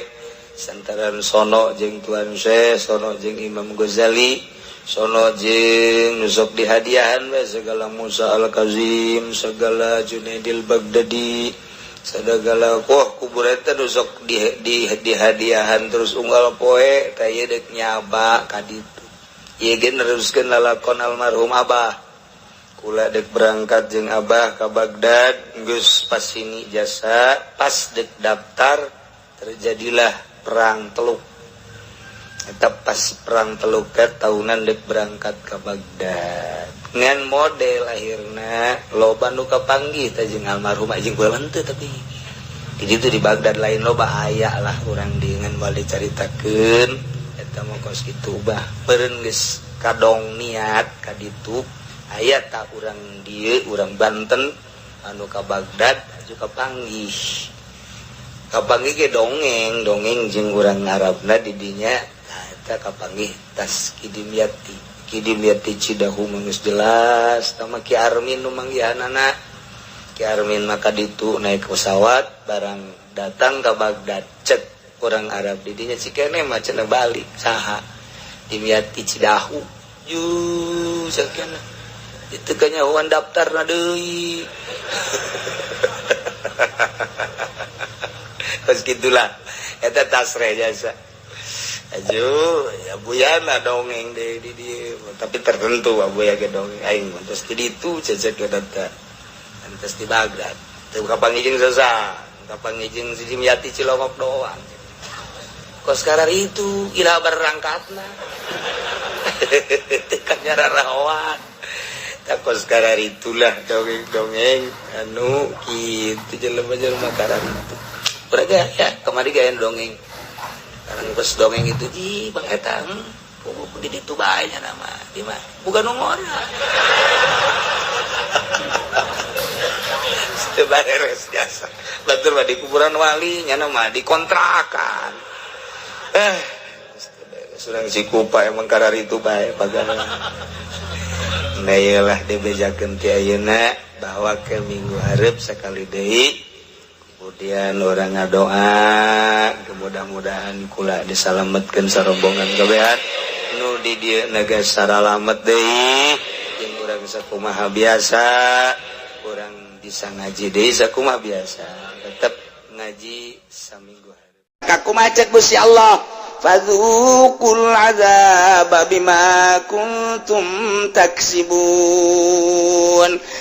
santaran sono jeung Tuan Syekh, sono jeung Imam Ghazali, sono jeung nusok dihadiahan bae segala Musa Al-Kazim, segala Junaidil Baghdadi, segala wah kubur eta nusok di dihadiahan terus unggal poe tah ieu deuk nyaba ka ditu. Ieu ge neruskeun lalakon almarhum abah. Kula dek berangkat jeung abah ka Baghdad geus pas sini jasa pas dek daftar terjadilah perang Teluk. Eta pas perang Teluk teh tahunan dek berangkat ka Baghdad. Ngan model akhirna loba nu kapanggih teh jeung almarhum jeung kula henteu, tapi di ditu di Baghdad lain loba aya lah urang di ngan bali caritakeun eta mah kos kitu bah beureun geus kadong niat ka ditu. Aya tak urang dieu urang Banten anu ka Baghdad aju kapanggih. Kapanggih ge dongeng, dongeng jeung urang Arabna di dinya nah eta kapanggih tas Kidimyati. Kidimyati Cidahu mah geus jelas tah mah Ki Armin nu manggihanana. Ki Armin maka ditu naik pesawat barang datang ka Baghdad cek urang Arab di dinya cikene mah cenah balik saha Dimyati Cidahu. Ju sakiana itu kanyahoan daftar na deui. Terus gitulah eta tasreh jasa. Aju abuyana dongeng deui di dieu tapi tertentu abuya ge dongeng aing mah terus di ditu cecek eta terus di Baghdad. Teu kapanggih jeung sasa, kapanggih jeung si Dimyati Cilongok doang. Kos karar itu ila berangkatna. Teu kanyararahoan. Takos karar itulah dongeng-dongeng anu kitu jelema-jelema karar itu. Urang ya kemari gaya dongeng. Karang pas dongeng itu di bang eta di ditu bae nya nama di mah bukan ngora. Teu beres jasa. Batur mah di kuburan wali nya mah dikontrakan. Surang si kupa emang karar itu bae pagana. Nah iyalah dibejakeun ti ayeuna bahwa ke minggu hareup sekali deui kemudian orang ngadoa mudah-mudahan kula disalametkeun sarombongan kabehan nu di dieu naga saralamet deui jeung urang sakumaha biasa urang bisa ngaji deui sakumaha biasa tetep ngaji saminggu hareup. Kakumaha cek Gusti Allah, fadzuqul azaba bima kuntum taksibun.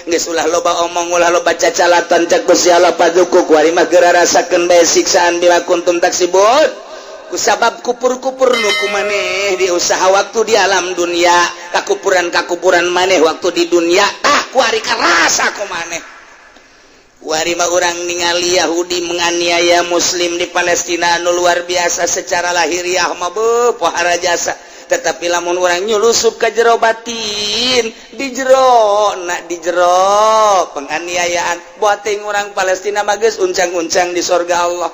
Geus ulah loba omong ulah loba cacalatan cek Gusti Allah, fadzuqu kuari mah geura rasakeun bae siksaan bima kuntum taksibun kusabab kupur-kupur nu kumaneh di usaha waktu di alam dunia, kakupuran-kakupuran maneh waktu di dunia tah kuari karasa kumaneh. Warima orang ningali Yahudi menganiaya Muslim di Palestina anu luar biasa secara lahiriah mah beuh pohara jasa, tetapi lamun orang nyulusup ke jero batin di jero nak di jero penganiayaan buating orang Palestina mah geus uncang-uncang di sorga Allah.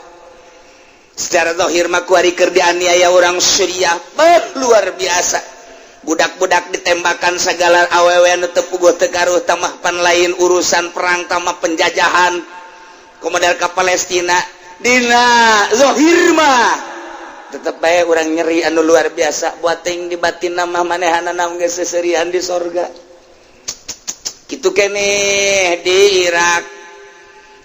Secara zahir mah kuari keur dianiaya orang Suriah beuh luar biasa, budak-budak ditembakan segala awewe anu teu puguh teu garuh tamah pan lain urusan perang tamah penjajahan komodal ka Palestina. Dina zahir mah tetep bae urang nyeri anu luar biasa buat ting di batin mah manehanana geus seserian di sorga. Kitu keneh di Irak.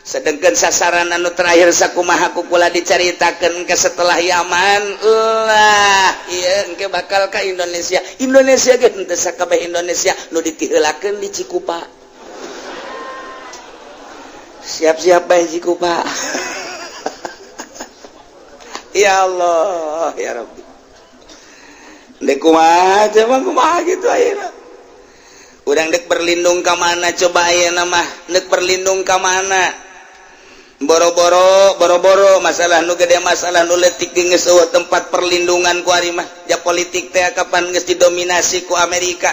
Sedangkan sasaran anu terakhir sakumaha ku kula dicaritakeun ke setelah Yaman lah, ieu engke bakal ka Indonesia. Indonesia ge henteu sakabeh Indonesia, nu ditiheulakeun di Cikupa. Siap-siap bae Cikupa. Ya Allah, ya Rabbi. Dek kumaha coba, kumaha gitu ayeuna? Urang dek berlindung ka mana coba ayeuna mah? Dek berlindung ka mana? Boro-boro, boro-boro masalah nu gede, masalah nu leutik geus euweuh tempat perlindungan ku ari mah. Ja politik teh kapan geus didominasi ku Amerika,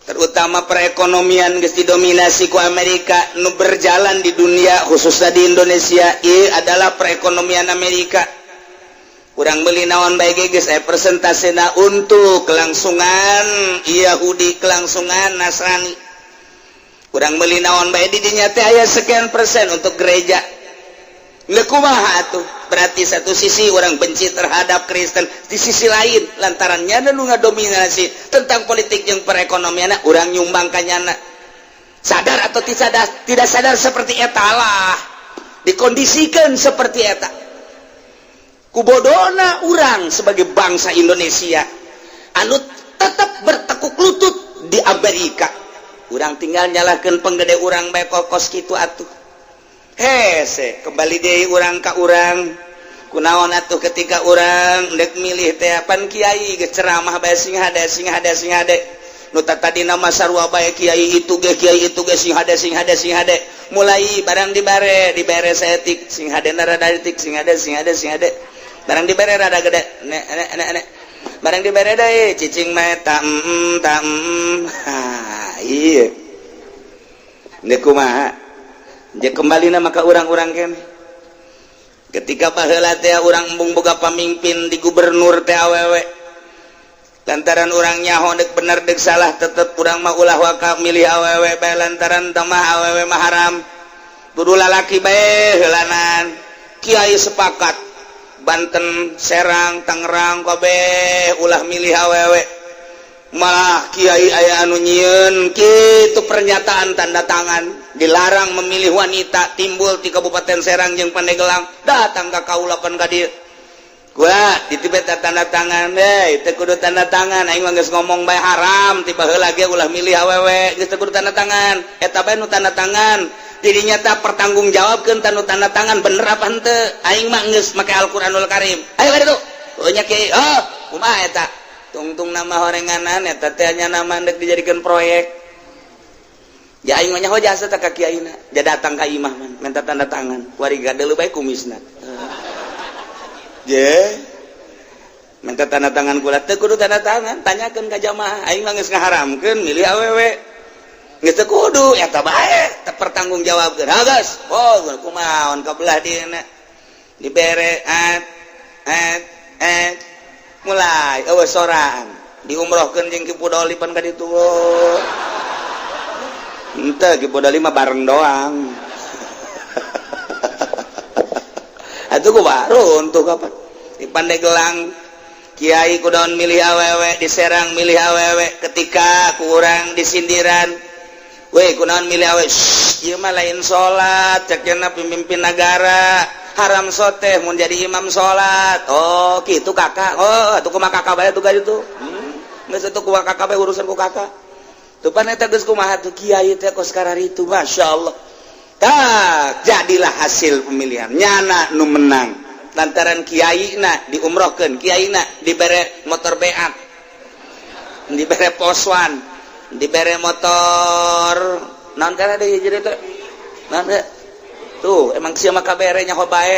terutama perekonomian geus didominasi ku Amerika. Nu berjalan di dunia, khususnya di Indonesia, ieu adalah perekonomian Amerika. Kurang beli naon bae geus aya persentasena untuk kelangsungan Yahudi, kelangsungan Nasrani. Kurang beli naon bae di dinya teh aya sekian persen untuk gereja. Leuh, kumaha atuh? Berarti satu sisi orang benci terhadap Kristen, di sisi lain lantarannya nu ngadominasi tentang politik yang perekonomian, urang nyumbang ka nyana, sadar atau tidak sadar, tidak sadar seperti eta lah, dikondisikan seperti eta. Kubodona urang sebagai bangsa Indonesia anu tetap bertekuk lutut di Amerika, urang tinggal nyalahkan penggede urang bae kos kitu atuh. Hese kembali deui urang ka urang. Kunaon atuh ketika urang dek milih teh? Pan kiai geus ceramah bae sing hade, sing hade, sing hade. Nu tadi nama sarua bae, kiai itu ge, kiai itu ge, sing hade, sing hade, sing hade. Mulai barang dibare, dibere saeutik, sing hade rada detik, sing hade, sing hade, sing hade. Barang dibere rada gede, nek nek nek nek. Barang dibere deui, cicing mah tam tam. Ha, iya. Ndek kumaha? Dia kembali nama ke urang-urang kene. Ketika baheula teh urang embung boga pamimpin di gubernur teh awewe. Lantaran urang nyaho dek bener dek salah, tetep urang mah ulah waka milih awewe bae, lantaran tamah awewe mah haram. Kudu lalaki bae heulanan. Kiai sepakat Banten, Serang, Tangerang kabeh ulah milih awewe. Malah kiai aya anu nyieun kitu pernyataan tanda tangan, dilarang memilih wanita, timbul di Kabupaten Serang jeung Pandeglang. Datang ka kaula pan ka dieu, gua dititip tanda tangan deh, teu kudu tanda tangan, aing mah geus ngomong bae haram ti baheula ge ulah milih awewe, geus teu kudu tanda tangan. Eta bae nu tanda tangan, dirinya tak pertanggungjawabkeun tanu tanda tangan bener apa henteu. Aing mah geus make Al-Qur'anul Karim. Ayo ka ditu. Oh nya kiai, oh kumaha eta? Tungtung nama horenganan eta teh nya nama ndek dijadikan proyek. Ya aing mah nyaho jasa teh ka kiaina. Dia datang ka imah man, minta tanda tangan. Kuari gadeuleuh bae kumisna. Je. Minta tanda tangan kula, teu kudu tanda tangan, tanyakeun ka jamaah. Aing mah geus ngaharamkeun milih awewe. Geus teu kudu eta bae, teu pertanggungjawabkeun. Ha geus. Oh, kumaha ka belah dieuna. Dibere at at at, mulai eueuh soraan diumrohkeun jeung Ki Pudoli pan ka ditu. Henteu, Ki Pudoli mah bareng doang atuh. Ku baru untuk apa di Pandeglang kiai kudaon milih awewe, di Serang milih awewe. Ketika kurang disindiran we, kunaon milih awewe? Ieu mah lain salat, cek pemimpin negara, haram soteh mun jadi imam salat. Oh gitu kakak, oh atuh kumaha kakak bae tuh itu, geus atuh kumaha kakak bae, urusan ku kakak tuh. Pan eta geus kumaha tuh kiai teh kos kararitu, Masya Allah. Tak jadilah hasil pemilihan, nyana nu menang lantaran kiai na diumrohkeun, kiai na dibere motor beat, dibere poswan, dibere motor naon kana deui jadi teh naon teh. Tuh emang sia mah kabere nyaho bae,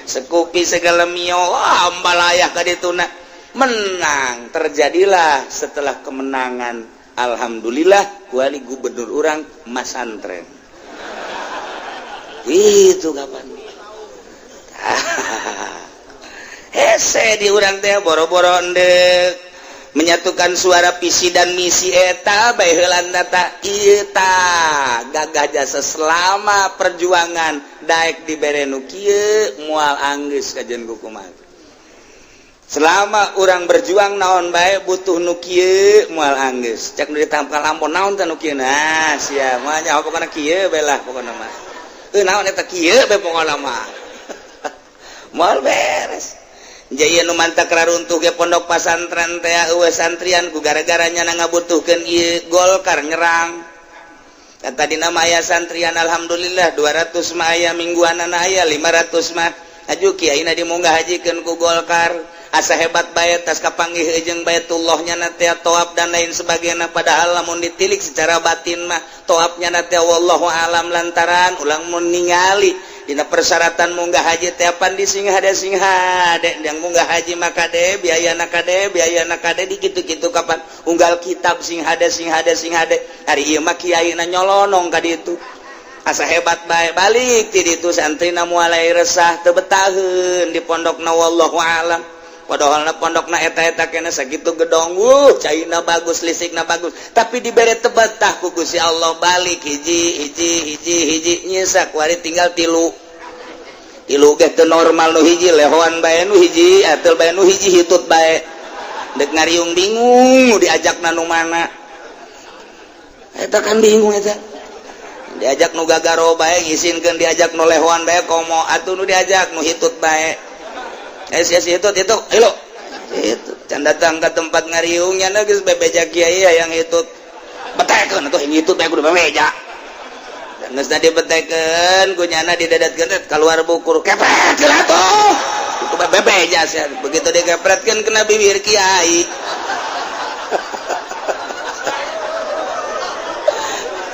Scoopy segala Mio. Wah, ambalayah ka dituna menang. Terjadilah setelah kemenangan, alhamdulillah wali gubernur urang masantren itu. Kapan hese di urang teh, boro-boro endek menyatukan suara visi dan misi eta bae heulan data ieu tah gagah jasa selama perjuangan, daek dibere nu kieu moal anggeus kajen kukumaha. Selama orang berjuang naon bae butuh nu kieu moal anggeus. Cek nu ditampal ampun naon teh nu kieu, nah sia moal nyaho, pokona kieu bae lah, pokona mah. Heuh, naon eta, kieu bae pokona mah. Moal beres. Jaya nu mantak raruntuh ge pondok pasantren teh eueuh santrian ku gara-gara nyana ngabutuhkeun ieu, Golkar nyerang. Dan tadi nama aya santrian, alhamdulillah 200 mah aya, mingguanan aya 500 mah. Aju kiai na dimunggah hajikeun ku Golkar, asa hebat bae, tas kapanggih jeung Baitullahnya na teh, toab dan lain sebagainya. Padahal lamun ditilik secara batin mah toabnya na teh wallahu alam, lantaran ulang mun ningali dina persyaratan munggah haji teh pan di sing hade, sing hade yang munggah haji maka kade biaya na, kade biaya na, kade di kitu-kitu. Kapan unggal kitab sing hade, sing hade, sing hade. Hari ieu mah kiai na nyolonong ka ditu, asa hebat bae. Balik ti ditu santrina mulai resah, teu betaheun di pondokna, wallahu alam. Padahal na pondokna eta-eta kena sakitu gedong, caina bagus, listrikna bagus, tapi dibere teu betah ku Gusti Allah. Balik hiji hiji hiji hiji nyisa kuari tinggal tilu. Tilu ge teu normal, nu hiji lehoan bae, nu hiji atel bae, nu hiji hitut bae, dek ngariung bingung diajak nu mana eta, kan bingung eta. Diajak nu gagaro bae ngisinkeun, diajak nu lehoan bae komo atuh, nu diajak nu hitut bae, eh sia si hitut itu hilo itu can datang ke tempat ngariungnya geus bebeja kiai yang hitut, betekeun atuh, hitut bae kudu bebeja. Geus tadi betekeun ku nyana, didedatkeun, keluar bukur, kepret atuh itu bebeja sia. Begitu dikepretkeun kena bibir kiai.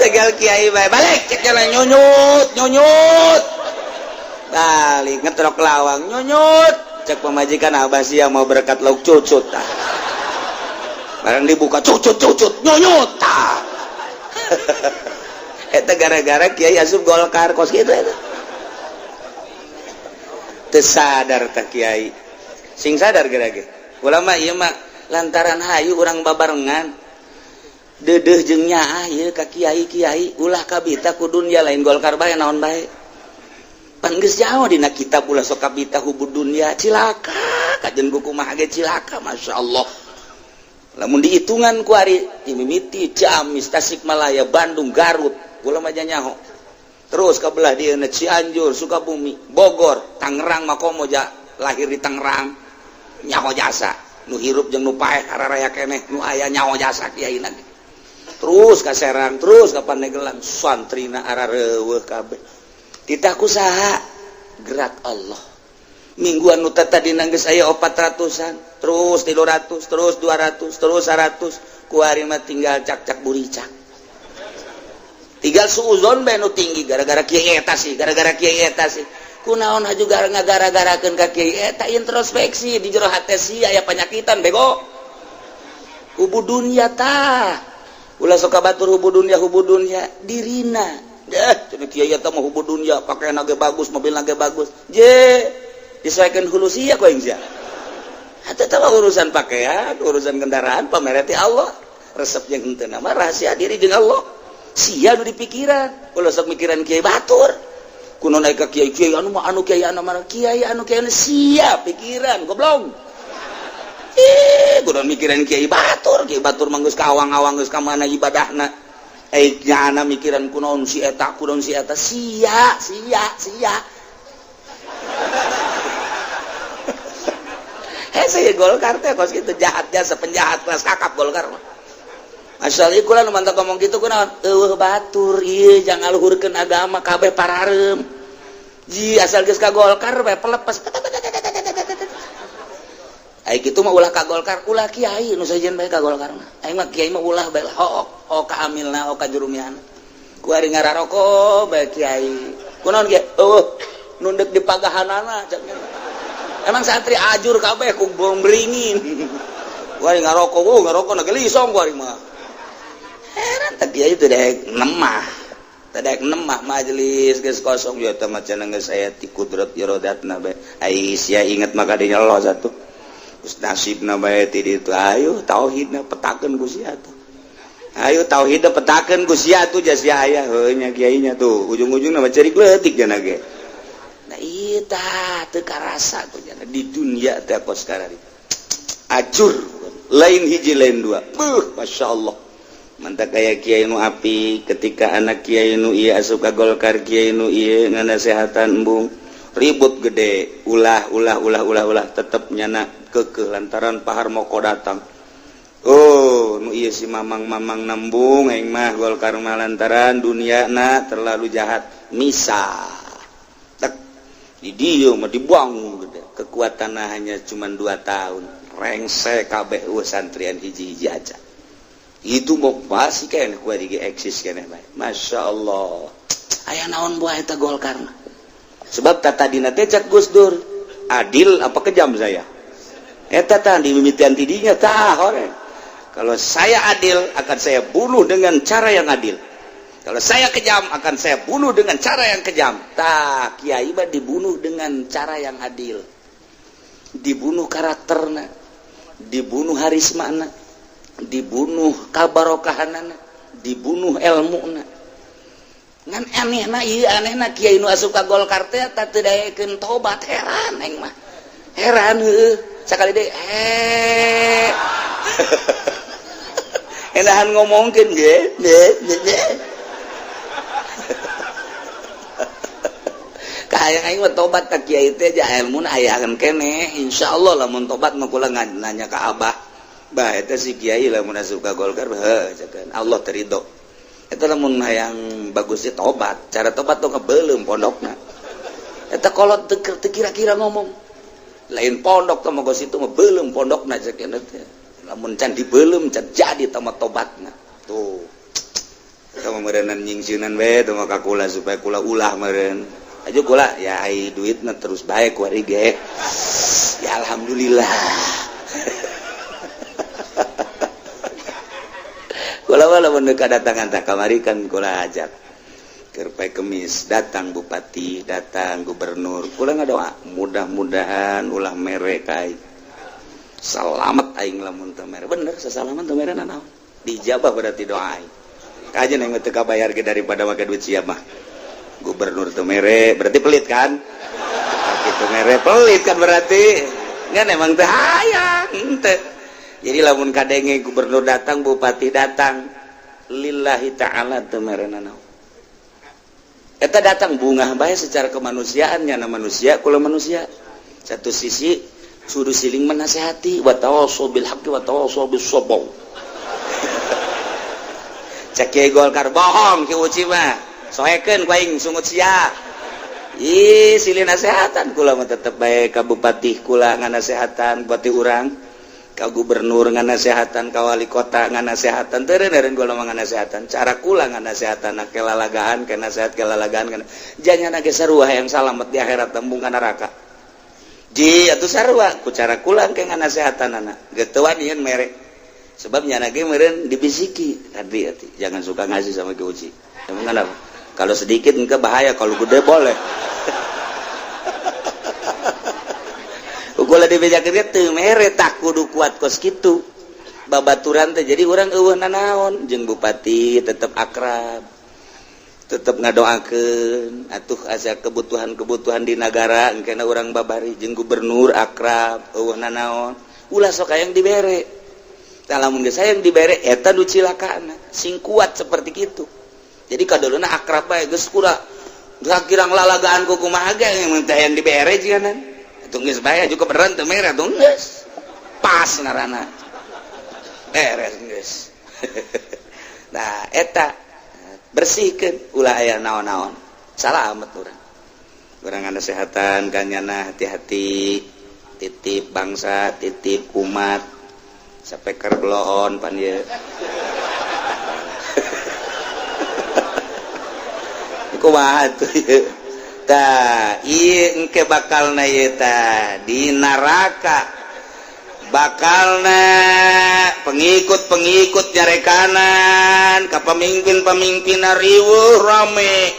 Tegal kiai bae balik, cek jalan, nyunyut nyunyut, balik ngetrok lawang, nyunyut. Cek pemajikan, abah sia mau berkat lauk cucut tah. Barang dibuka, cucut cucut nyunyut tah. Eta gara-gara kiai asup Golkar kos gitu. Eta teu sadar tah kiai, sing sadar gara-gara ulama ieu mah, lantaran hayu urang babarengan dedeh jeung nyaah ieu ka kiai-kiai, ulah kabita ku dunya, lain Golkar bae, naon bae. Pan geus jauh dina kitab, ulah sok kabita hubud dunya, cilaka kajen kumaha ge cilaka. Masya Allah, lamun dihitungan ku ari mimiti Ciamis, Tasikmalaya, Bandung, Garut, kula mah nyaho, terus ka belah dieu Cianjur, Sukabumi, Bogor, Tangerang, Makomo ja lahir di Tangerang, nyaho jasa nu hirup jeung nu paeh hararaya keneh nu aya nyaho jasa kiai. Terus ka Serang, terus ka Pandeglang, santrina arareuweuh kabeh. Titah ku saha? Gerak Allah. Mingguan nu tadi geus aya 400-an, terus 300, terus 200, terus 100, kuari mah tinggal cak-cak buricak, tinggal suuzon bae nu tinggi, gara-gara kiai eta sih, gara-gara kiai eta sih. Kunaon haju gara ngagara-garakeun ka kiai eta? Introspeksi di jero hate sia aya panyakitan, bego, hubu dunya tah. Ulah sok batur hubu dunya, hubu dunya dirina. Deh, cenah kiai eta mah hubu dunya, pakaian ge bagus, mobil ge bagus. Je, disesuaikan hulu sia ku aing sia. Eta teh urusan pakaian, urusan kendaraan, pamereti Allah. Resep jeung henteu mah rahasia diri jeung Allah. Sia nu dipikiran, ulah sok mikiran kiai batur. Kuno naik ka kiai, kiai anu mah anu, kiai anu mah kiai anu, kiai anu, sia pikiran goblok. Ih, kudu mikiran kiai batur, kiai batur mah geus ka awang-awang, geus ka mana ibadahna. Eh, nyana mikiran kunaon si eta, kunaon si eta, sia sia sia. Hese Golkar teh kos kitu, jahat jasa, penjahat kelas kakap Golkar mah. Asal ieu kula nu mantap ngomong kitu kunaon? Eueuh batur ieu jangan ngaluhurkeun agama, kabeh pararem. Ji asal geus ka Golkar bae pelepas. Ai kitu mah ulah ka Golkar, ulah kiai nu sejen bae ka Golkar mah. Aing mah kiai mah ulah bae, hook, hook ka amilna, hook ka jurumiana. Ku ari ngararoko bae kiai. Kunaon ge? Eueuh nu deuk dipagahanana cak. Emang santri ajur kabeh ku beringin. Ku ari ngaroko, wuh ngaroko na gelisong ku ari mah. Heran teh kiai teu daek nemah. Teu daek nemah majelis geus kosong ya teh mah cenah geus aya ti kudrat iradatna bae. Ai sia inget maka dinya Allah satu. Geus nasibna bae ti ditu, ayo tauhidna petakeun ku sia tuh. Ayo tauhidna petakeun ku sia tuh, jas sia aya heuh nya kiainya tuh ujung-ujungna mah cerik leutik jana ge. Nah, ieu tah teu karasa ku jana di dunia teh kos karari. Acur lain hiji lain dua. Buh, Masya Allah. Mantap kayak kiai nu api ketika anak kiai nu ieu asup ka Golkar, kiai nu ieu nganasehatan embung ribut gede, ulah ulah ulah ulah ulah, tetep nyana kekeh lantaran Pak Harmoko datang. Oh, nu ieu si mamang-mamang nembung aing mah Golkar mah lantaran dunia na terlalu jahat. Misah tek di dieu mah dibuang gede. Kekuatan hanya cuma 2 tahun, rengse kabeh eueuh santrian hiji-hiji aja. Itu mau pasti kayaknya kuat di eksis kayaknya bae. Masya Allah, aya naon buah eta Golkar mah. Sebab tata dina teh cak Gus Dur, adil apa kejam saya? Eta tah di mimitian tidinya tah hore. Kalau saya adil akan saya bunuh dengan cara yang adil. Kalau saya kejam akan saya bunuh dengan cara yang kejam. Tah kiai mah dibunuh dengan cara yang adil. Dibunuh karakterna, dibunuh harismana, dibunuh kabarokahanana, dibunuh ilmuna. Ngan anehna ieu, anehna kiai nu asup ka Golkar teh tah teu daekeun tobat, heran aing mah. Heran heueuh. Sakali deui enahan ngomongkeun ge ge ge. Kahayang aing mah tobat ka kiai teh ja ilmuna ayahan keneh. Insyaallah lamun tobat mah kula nanya ka abah. Bah eta si kiai lamun asup ka Golkar heuh cekan Allah terido. Eta lamun hayang bagus sih tobat. Cara tobat tuh ngebelum pondokna. Eta kolot teu kira-kira ngomong. Lain pondok teh mah itu mah belum pondokna cekan teh. Lamun can dibelum can jadi teh mah tobatna. Tuh. Eta mah meureunnan nyingsieunan we teh mah ka kula supaya kula ulah meureun. Aja kula ya ai duitna terus bae ku ari ge. Ya alhamdulillah. Kula mah lamun kadatangan tah kamari kan kula ajak. Keur poe Kemis datang bupati, datang gubernur. Kula ngadoa mudah-mudahan ulah mere ka aing. Salamet aing lamun teu mere. Bener sasalaman teu mere nanaon. Dijabah berarti doa aing. Kajen aing mah teu kabayar ge daripada make duit sia mah. Gubernur teu mere berarti pelit kan? Bupati teu mere pelit kan berarti. Ngan emang teu hayang henteu. Jadi lamun kadenge gubernur datang, bupati datang, lillahi ta'ala teu mere nanaon. Eta datang bungah bae secara kemanusiaan, nyana manusia kula manusia. Satu sisi suruh siling menasehati, wa tawassaw bil haqqi wa tawassaw bis sabr. Cek Kiai Golkar bohong Ki Uci mah. Soekeun ku aing sungut sia. Ih, silih nasehatan kula mah tetep bae ka bupati kula nganasehatan bupati urang, ka gubernur nganasehatan, ka wali kota nganasehatan, teu eureun kula mah nganasehatan. Cara kula nganasehatan kelalagaan, ke nasehat kelalagaan kana. Janyana ge sarua hayang salamet di akhirat tembung ka neraka. Ji atuh sarua ku cara kula ke nganasehatanana. Geutewan yeun mere. Sebab nyana ge meureun dibisiki tadi atuh jangan suka ngasih sama Ki Uci. Emang kenapa? Kalau sedikit engke bahaya, kalau gede boleh. Kula dibejakeun ge teu mere tak kudu kuat kos kitu. Babaturan teh jadi urang eueuh nanaon jeung bupati tetep akrab. Tetep ngadoakeun atuh asa kebutuhan-kebutuhan di nagara engkena urang babari jeung gubernur akrab eueuh nanaon. Ulah sok hayang dibere. Tah lamun geus hayang dibere eta nu cilakana sing kuat seperti kitu. Jadi kaduluna akrab bae geus kura kirang lalagaan ku kumaha ge mun teh hayang dibere jiganan. Atuh geus bae juga beneran teu mere atuh geus. Pas ngaranna. Beres geus. Nah eta bersihkeun ulah aya naon-naon. Salamet urang. Urang nganasehatan ka nyana hati-hati, titip bangsa, titip umat. Sapeker bloon pan ieu. Kumaha tuh ieu? Tah, ieu engke bakalna ieu tah di neraka. Bakalna pengikut-pengikut nyarekanan ka pemimpin-pemimpinna riweuh rame.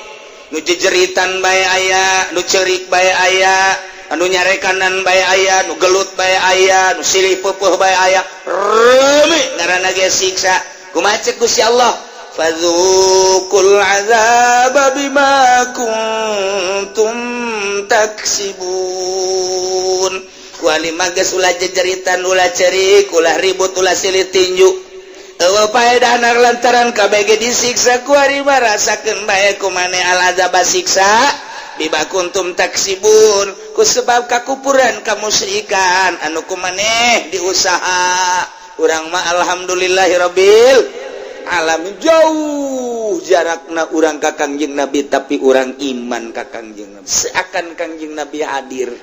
Nu jejeritan bae aya, nu ceurik bae aya, anu nyarekanan bae aya, nu gelut bae aya, nu silih peupeut bae aya. Rame ngaranna ge siksa. Kumaha ceuk Gusti Allah? Fadzuqul azaba bima kuntum taksibun. Kuali mah geus ulah jejeritan, ulah cerik, ulah ribut, ulah silih tinju. Eueuh paedahna lantaran kabeh disiksa. Kuari mah rasakeun bae ku maneh al azab siksa bima kuntum taksibun, ku sebab kakupuran kamusyrikan anu ku maneh diusaha. Urang mah alhamdulillahirabbil alamin, jauh jarakna urang ka Kangjeng Nabi, tapi urang iman ka Kangjeng Nabi, seakan Kangjeng Nabi hadir.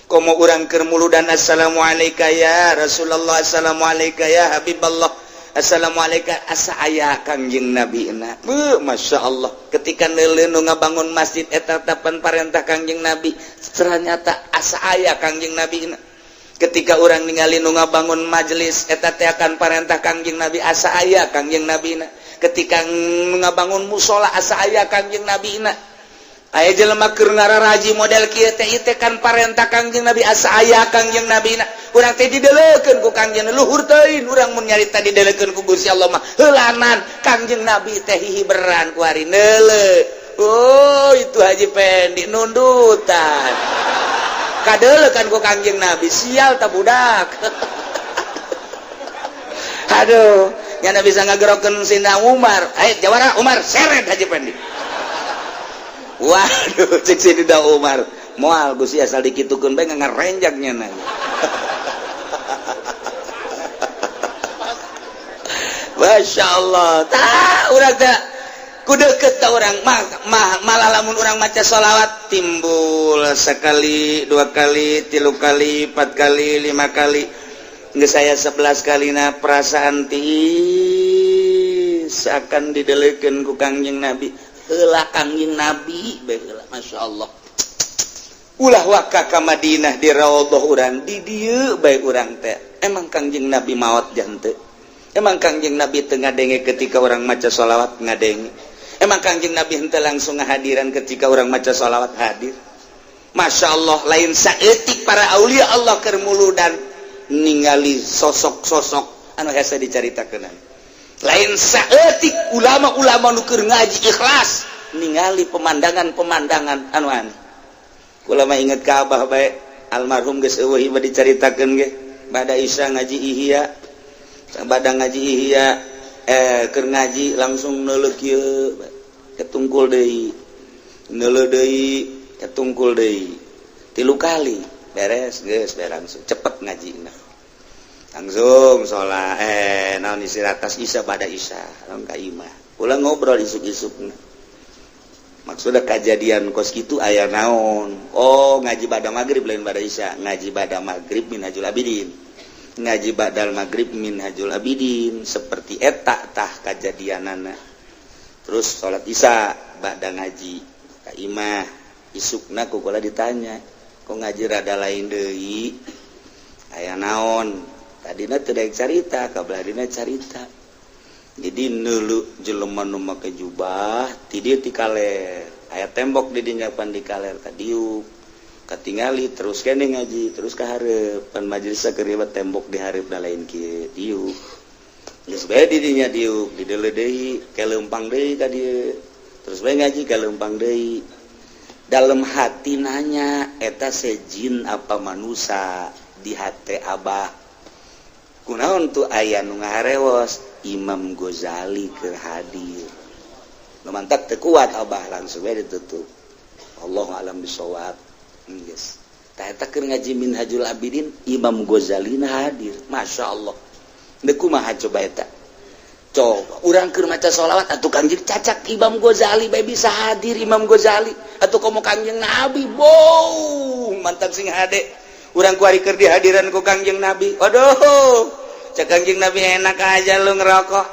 Komo urang keur muludan, "Assalamualaikum ya Rasulullah, assalamualaikum ya Habiballah, assalamualaikum," asa aya Kangjeng Nabi na. Beuh, Masya Allah, ketika neuleuh nu ngabangun masjid eta tapan parentah Kangjeng Nabi, ternyata asa aya Kangjeng Nabi na. Ketika urang ningali nu ngabangun majelis eta teh akan parentah Kangjeng Nabi, asa aya Kangjeng Nabi na. Ketika ngabangun musola, asa aya Kangjeng Nabi na. Aya jelema keur ngararaji model kieu teh, ieu teh kan parentah Kangjeng Nabi, asa aya Kangjeng Nabi na. Urang teh didelekeun ku Kangjeng luhur teuing. Urang mun nyarita didelekeun ku Gusti Allah mah heulanan. Kangjeng Nabi teh hihiberan ku hari neuleuh, "Oh, itu Haji Pendi nundutan." Kadeleukan ku Kangjeng Nabi, "Sial ta budak." Aduh, nyana bisa ngagerokeun Sina Umar. "Ayo jawara Umar, seret Haji Pendi." Waduh, cek Sayyidina Umar, "Moal Gusti, asal dikitukeun bae ngarenjak nyana." Masya Allah, tah urang teh ku deket ta urang mah, mah malah lamun urang maca sholawat timbul sekali, dua kali, tilu kali, empat kali, lima kali, geus saya 11 kali na perasaan tiis akan didelekeun ku Kangjeng Nabi. Heula Kangjeng Nabi bae heula. Masya Allah, ulah waka ka Madinah di raudhah urang, di dieu bae urang teh. Emang Kangjeng Nabi maot jante? Emang Kangjeng Nabi teu ngadenge ketika orang maca sholawat? Ngadenge. Emang Kangjeng Nabi henteu langsung ngahadiran ketika orang maca sholawat? Hadir. Masya Allah, lain saeutik para aulia Allah keur muludan ningali sosok-sosok anu hese dicaritakeun. Lain saeutik ulama-ulama nu keur ngaji ikhlas ningali pemandangan-pemandangan anu aneh. Kula mah inget ka abah bae, almarhum geus eueuh ieu dicaritakeun ge. Bada Isya ngaji Ihya, bada ngaji Ihya, keur ngaji langsung neuleuh kieu, ketungkul deui, neuleuh deui, ketungkul deui, tilu kali beres, geus beres, langsung cepet ngajina, langsung sholat, naon, istirahat tas Isya. Pada Isya langsung ka imah, ulah ngobrol isuk-isuk. Maksudnya kejadian kos gitu aya naon? Oh, ngaji pada maghrib, lain pada Isya, ngaji pada maghrib Minhajul Abidin, ngaji badal maghrib Minhajul Abidin, seperti eta tah kejadianana. Terus sholat Isya, bada ngaji ka imah. Isukna ku kula ditanya, "Kok ngaji rada lain deui, aya naon?" Tadina teu daek carita, kabelah carita. Jadi neuleuh jelema nu make jubah ti dieu ti kaler, aya tembok di dinya pan di kaler ka diuk katingali. Terus kene ngaji terus ka hareup pan majelis keur tembok di hareup da lain kieu. Diuk geus bae di dinya, diuk dideuleu deui, ke leumpang deui ka dieu, terus bae ngaji ka leumpang deui. Dalam hati nanya, "Eta sejin apa manusia?" Di hati abah, "Kunaon tuh aya nu ngaharewos?" Imam Ghazali keur hadir. Nu mantak teu kuat abah, langsung we ditutup. Allahu alam bisawab. Geus tah eta keur ngaji Minhajul Abidin, Imam Ghazali hadir. Masya Allah, deuk kumaha coba eta? Coba urang keur maca sholawat atuh Kangjeng cacak Imam Ghazali bae bisa hadir. Imam Ghazali atuh, komo Kangjeng Nabi. Bow, mantap, sing hade urang kuari keur dihadiran ku Kangjeng Nabi. Waduh, cek Kangjeng Nabi, "Enak aja lu ngerokok."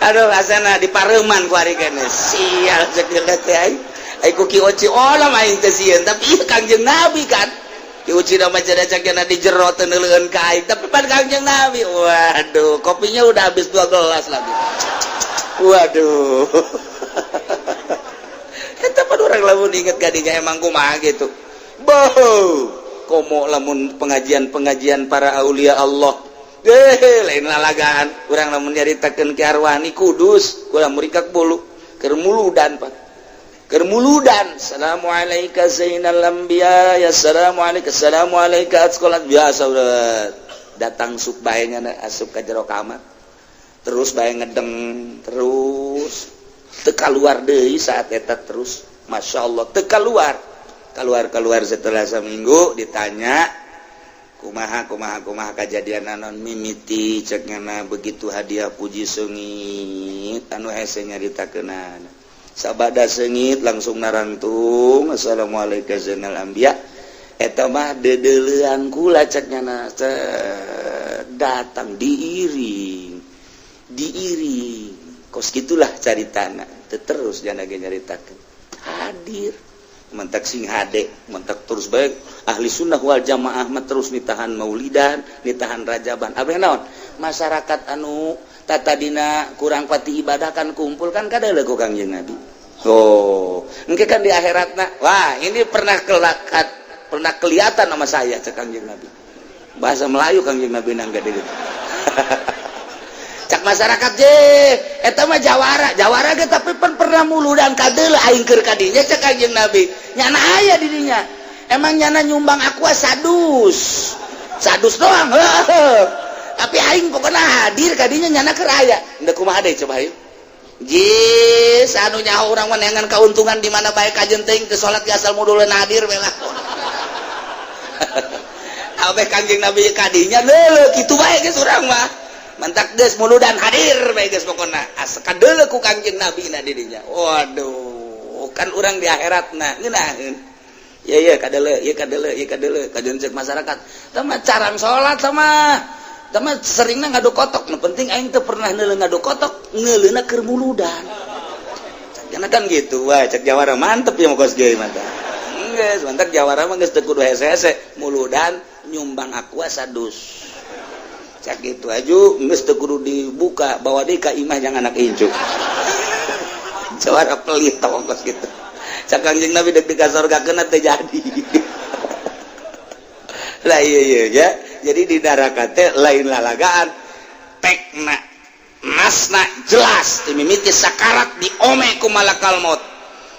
Aduh, asana di pareman kuari kene. Sial, cek dia teh aing. Ai ku Ki Oci olah aing teh sieun, tapi ieu Kangjeng Nabi kan. Ki Uci mah cenah di jero teu neuleuheun ka aing, tapi pan Kangjeng Nabi. Waduh, kopinya udah habis dua gelas lagi. Waduh. Eta pan urang lamun inget kadinya emang kumaha gitu. Boh, komo lamun pengajian-pengajian para aulia Allah. Deh, lain lalagaan. Urang lamun nyaritakeun Ki Arwani Kudus, kurang murikak bulu, keur muludan pak. Keur muludan, "Assalamualaikum zainal anbiya ya, assalamualaikum, assalamualaikum." Sekolah biasa udah datang sup bae nya, asup ka jero kamar terus bae, ngedeng terus, teu keluar deui saat eta terus. Masya Allah, teu keluar keluar keluar. Setelah seminggu ditanya, "Kumaha, kumaha, kumaha kejadian naon mimiti?" Cek nyana, begitu hadiah puji seungit anu hese nyaritakeunana. Sabada seungit langsung narangtung, "Assalamualaikum zainal anbiya, eta mah deudeulean kula," cek nyana. Datang diiring diiring kos gitulah caritana. Terus jangan ge nyaritakeun hadir. Mentak sing hade, mentak terus baik ahli sunnah wal jamaah mah terus nitahan maulidan, nitahan rajaban. Apa naon masyarakat anu tatadina kurang pati ibadah kan kumpul kan kada ku Kangjeng Nabi. Oh, engke kan di akhiratna, "Wah, ini pernah kelakat, pernah kelihatan sama saya," cek Kangjeng Nabi. Bahasa Melayu Kangjeng Nabi nangga gitu. Cak masyarakat je, "Eta mah jawara, jawara ge tapi pan pernah muludan kadeul aing keur kadinya," cek Kangjeng Nabi. "Nyana aya di dinya. Emang nyana nyumbang aku sadus. Sadus doang. Tapi aing pokoknya hadir kadinya, nyana keur aya." Henteu kumaha deui coba ayo. Jis anu nyaho urang mah neangan keuntungan di mana bae, kajen teuing teu salat ge asal mudulna hadir we lah. Abeh Kangjeng Nabi kadinya leuleuk kitu bae geus urang mah. Mantak geus muludan hadir bae geus pokona. Asa kadeuleu ku Kangjeng Nabi na di dinya. Waduh, kan urang di akhiratna ngeunaheun. Ya ya kadeuleu, ieu kadeuleu, ieu kadeuleu, kajen cek masyarakat. Tah mah carang salat sama sama seringna ngadu kotok. Nu penting aing teu pernah neuleu ngadu kotok, neuleuna keur muludan. Karena kan gitu, wah, cek jawara mantep ya kos ge mantap. Geus, mantap jawara mah geus teu kudu hese-hese, muludan nyumbang aqua sadus. Cek gitu aja, geus teu kudu dibuka, bawa deui ka imah jangan anak incu. Jawara pelit tau kos gitu. Cek Kangjeng Nabi deg ka surga keuna teu jadi. Lah iya iya ya. Jadi di neraka teh lain lalagaan. Tekna nasna jelas dimimiti sakarat diome ku malakal maut.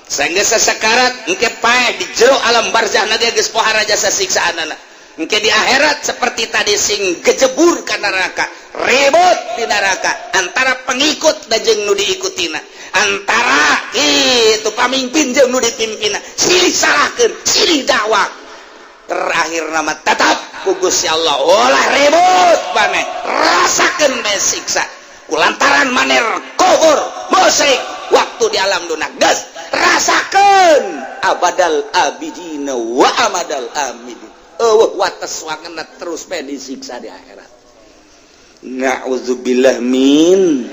Sehingga sesakarat engke paeh di jero alam barzah na geus pohara jasa siksaanana. Engke di akhirat seperti tadi sing gejebur ka neraka, ribut di neraka antara pengikut dan jeung nu diikutina, antara itu pamimpin jeung nu dipimpina, silih salahkeun, silih dakwah. Terakhir nama tetap ku Gusti Allah, "Olah ribut maneh, rasakeun bae siksa kulantaran maneh kufur musyrik waktu di alam dunia. Geus rasakeun abadal abidina wa amadal amidin." Eueuh wates wangenna, terus bae disiksa di akhirat. Na'udzubillah min.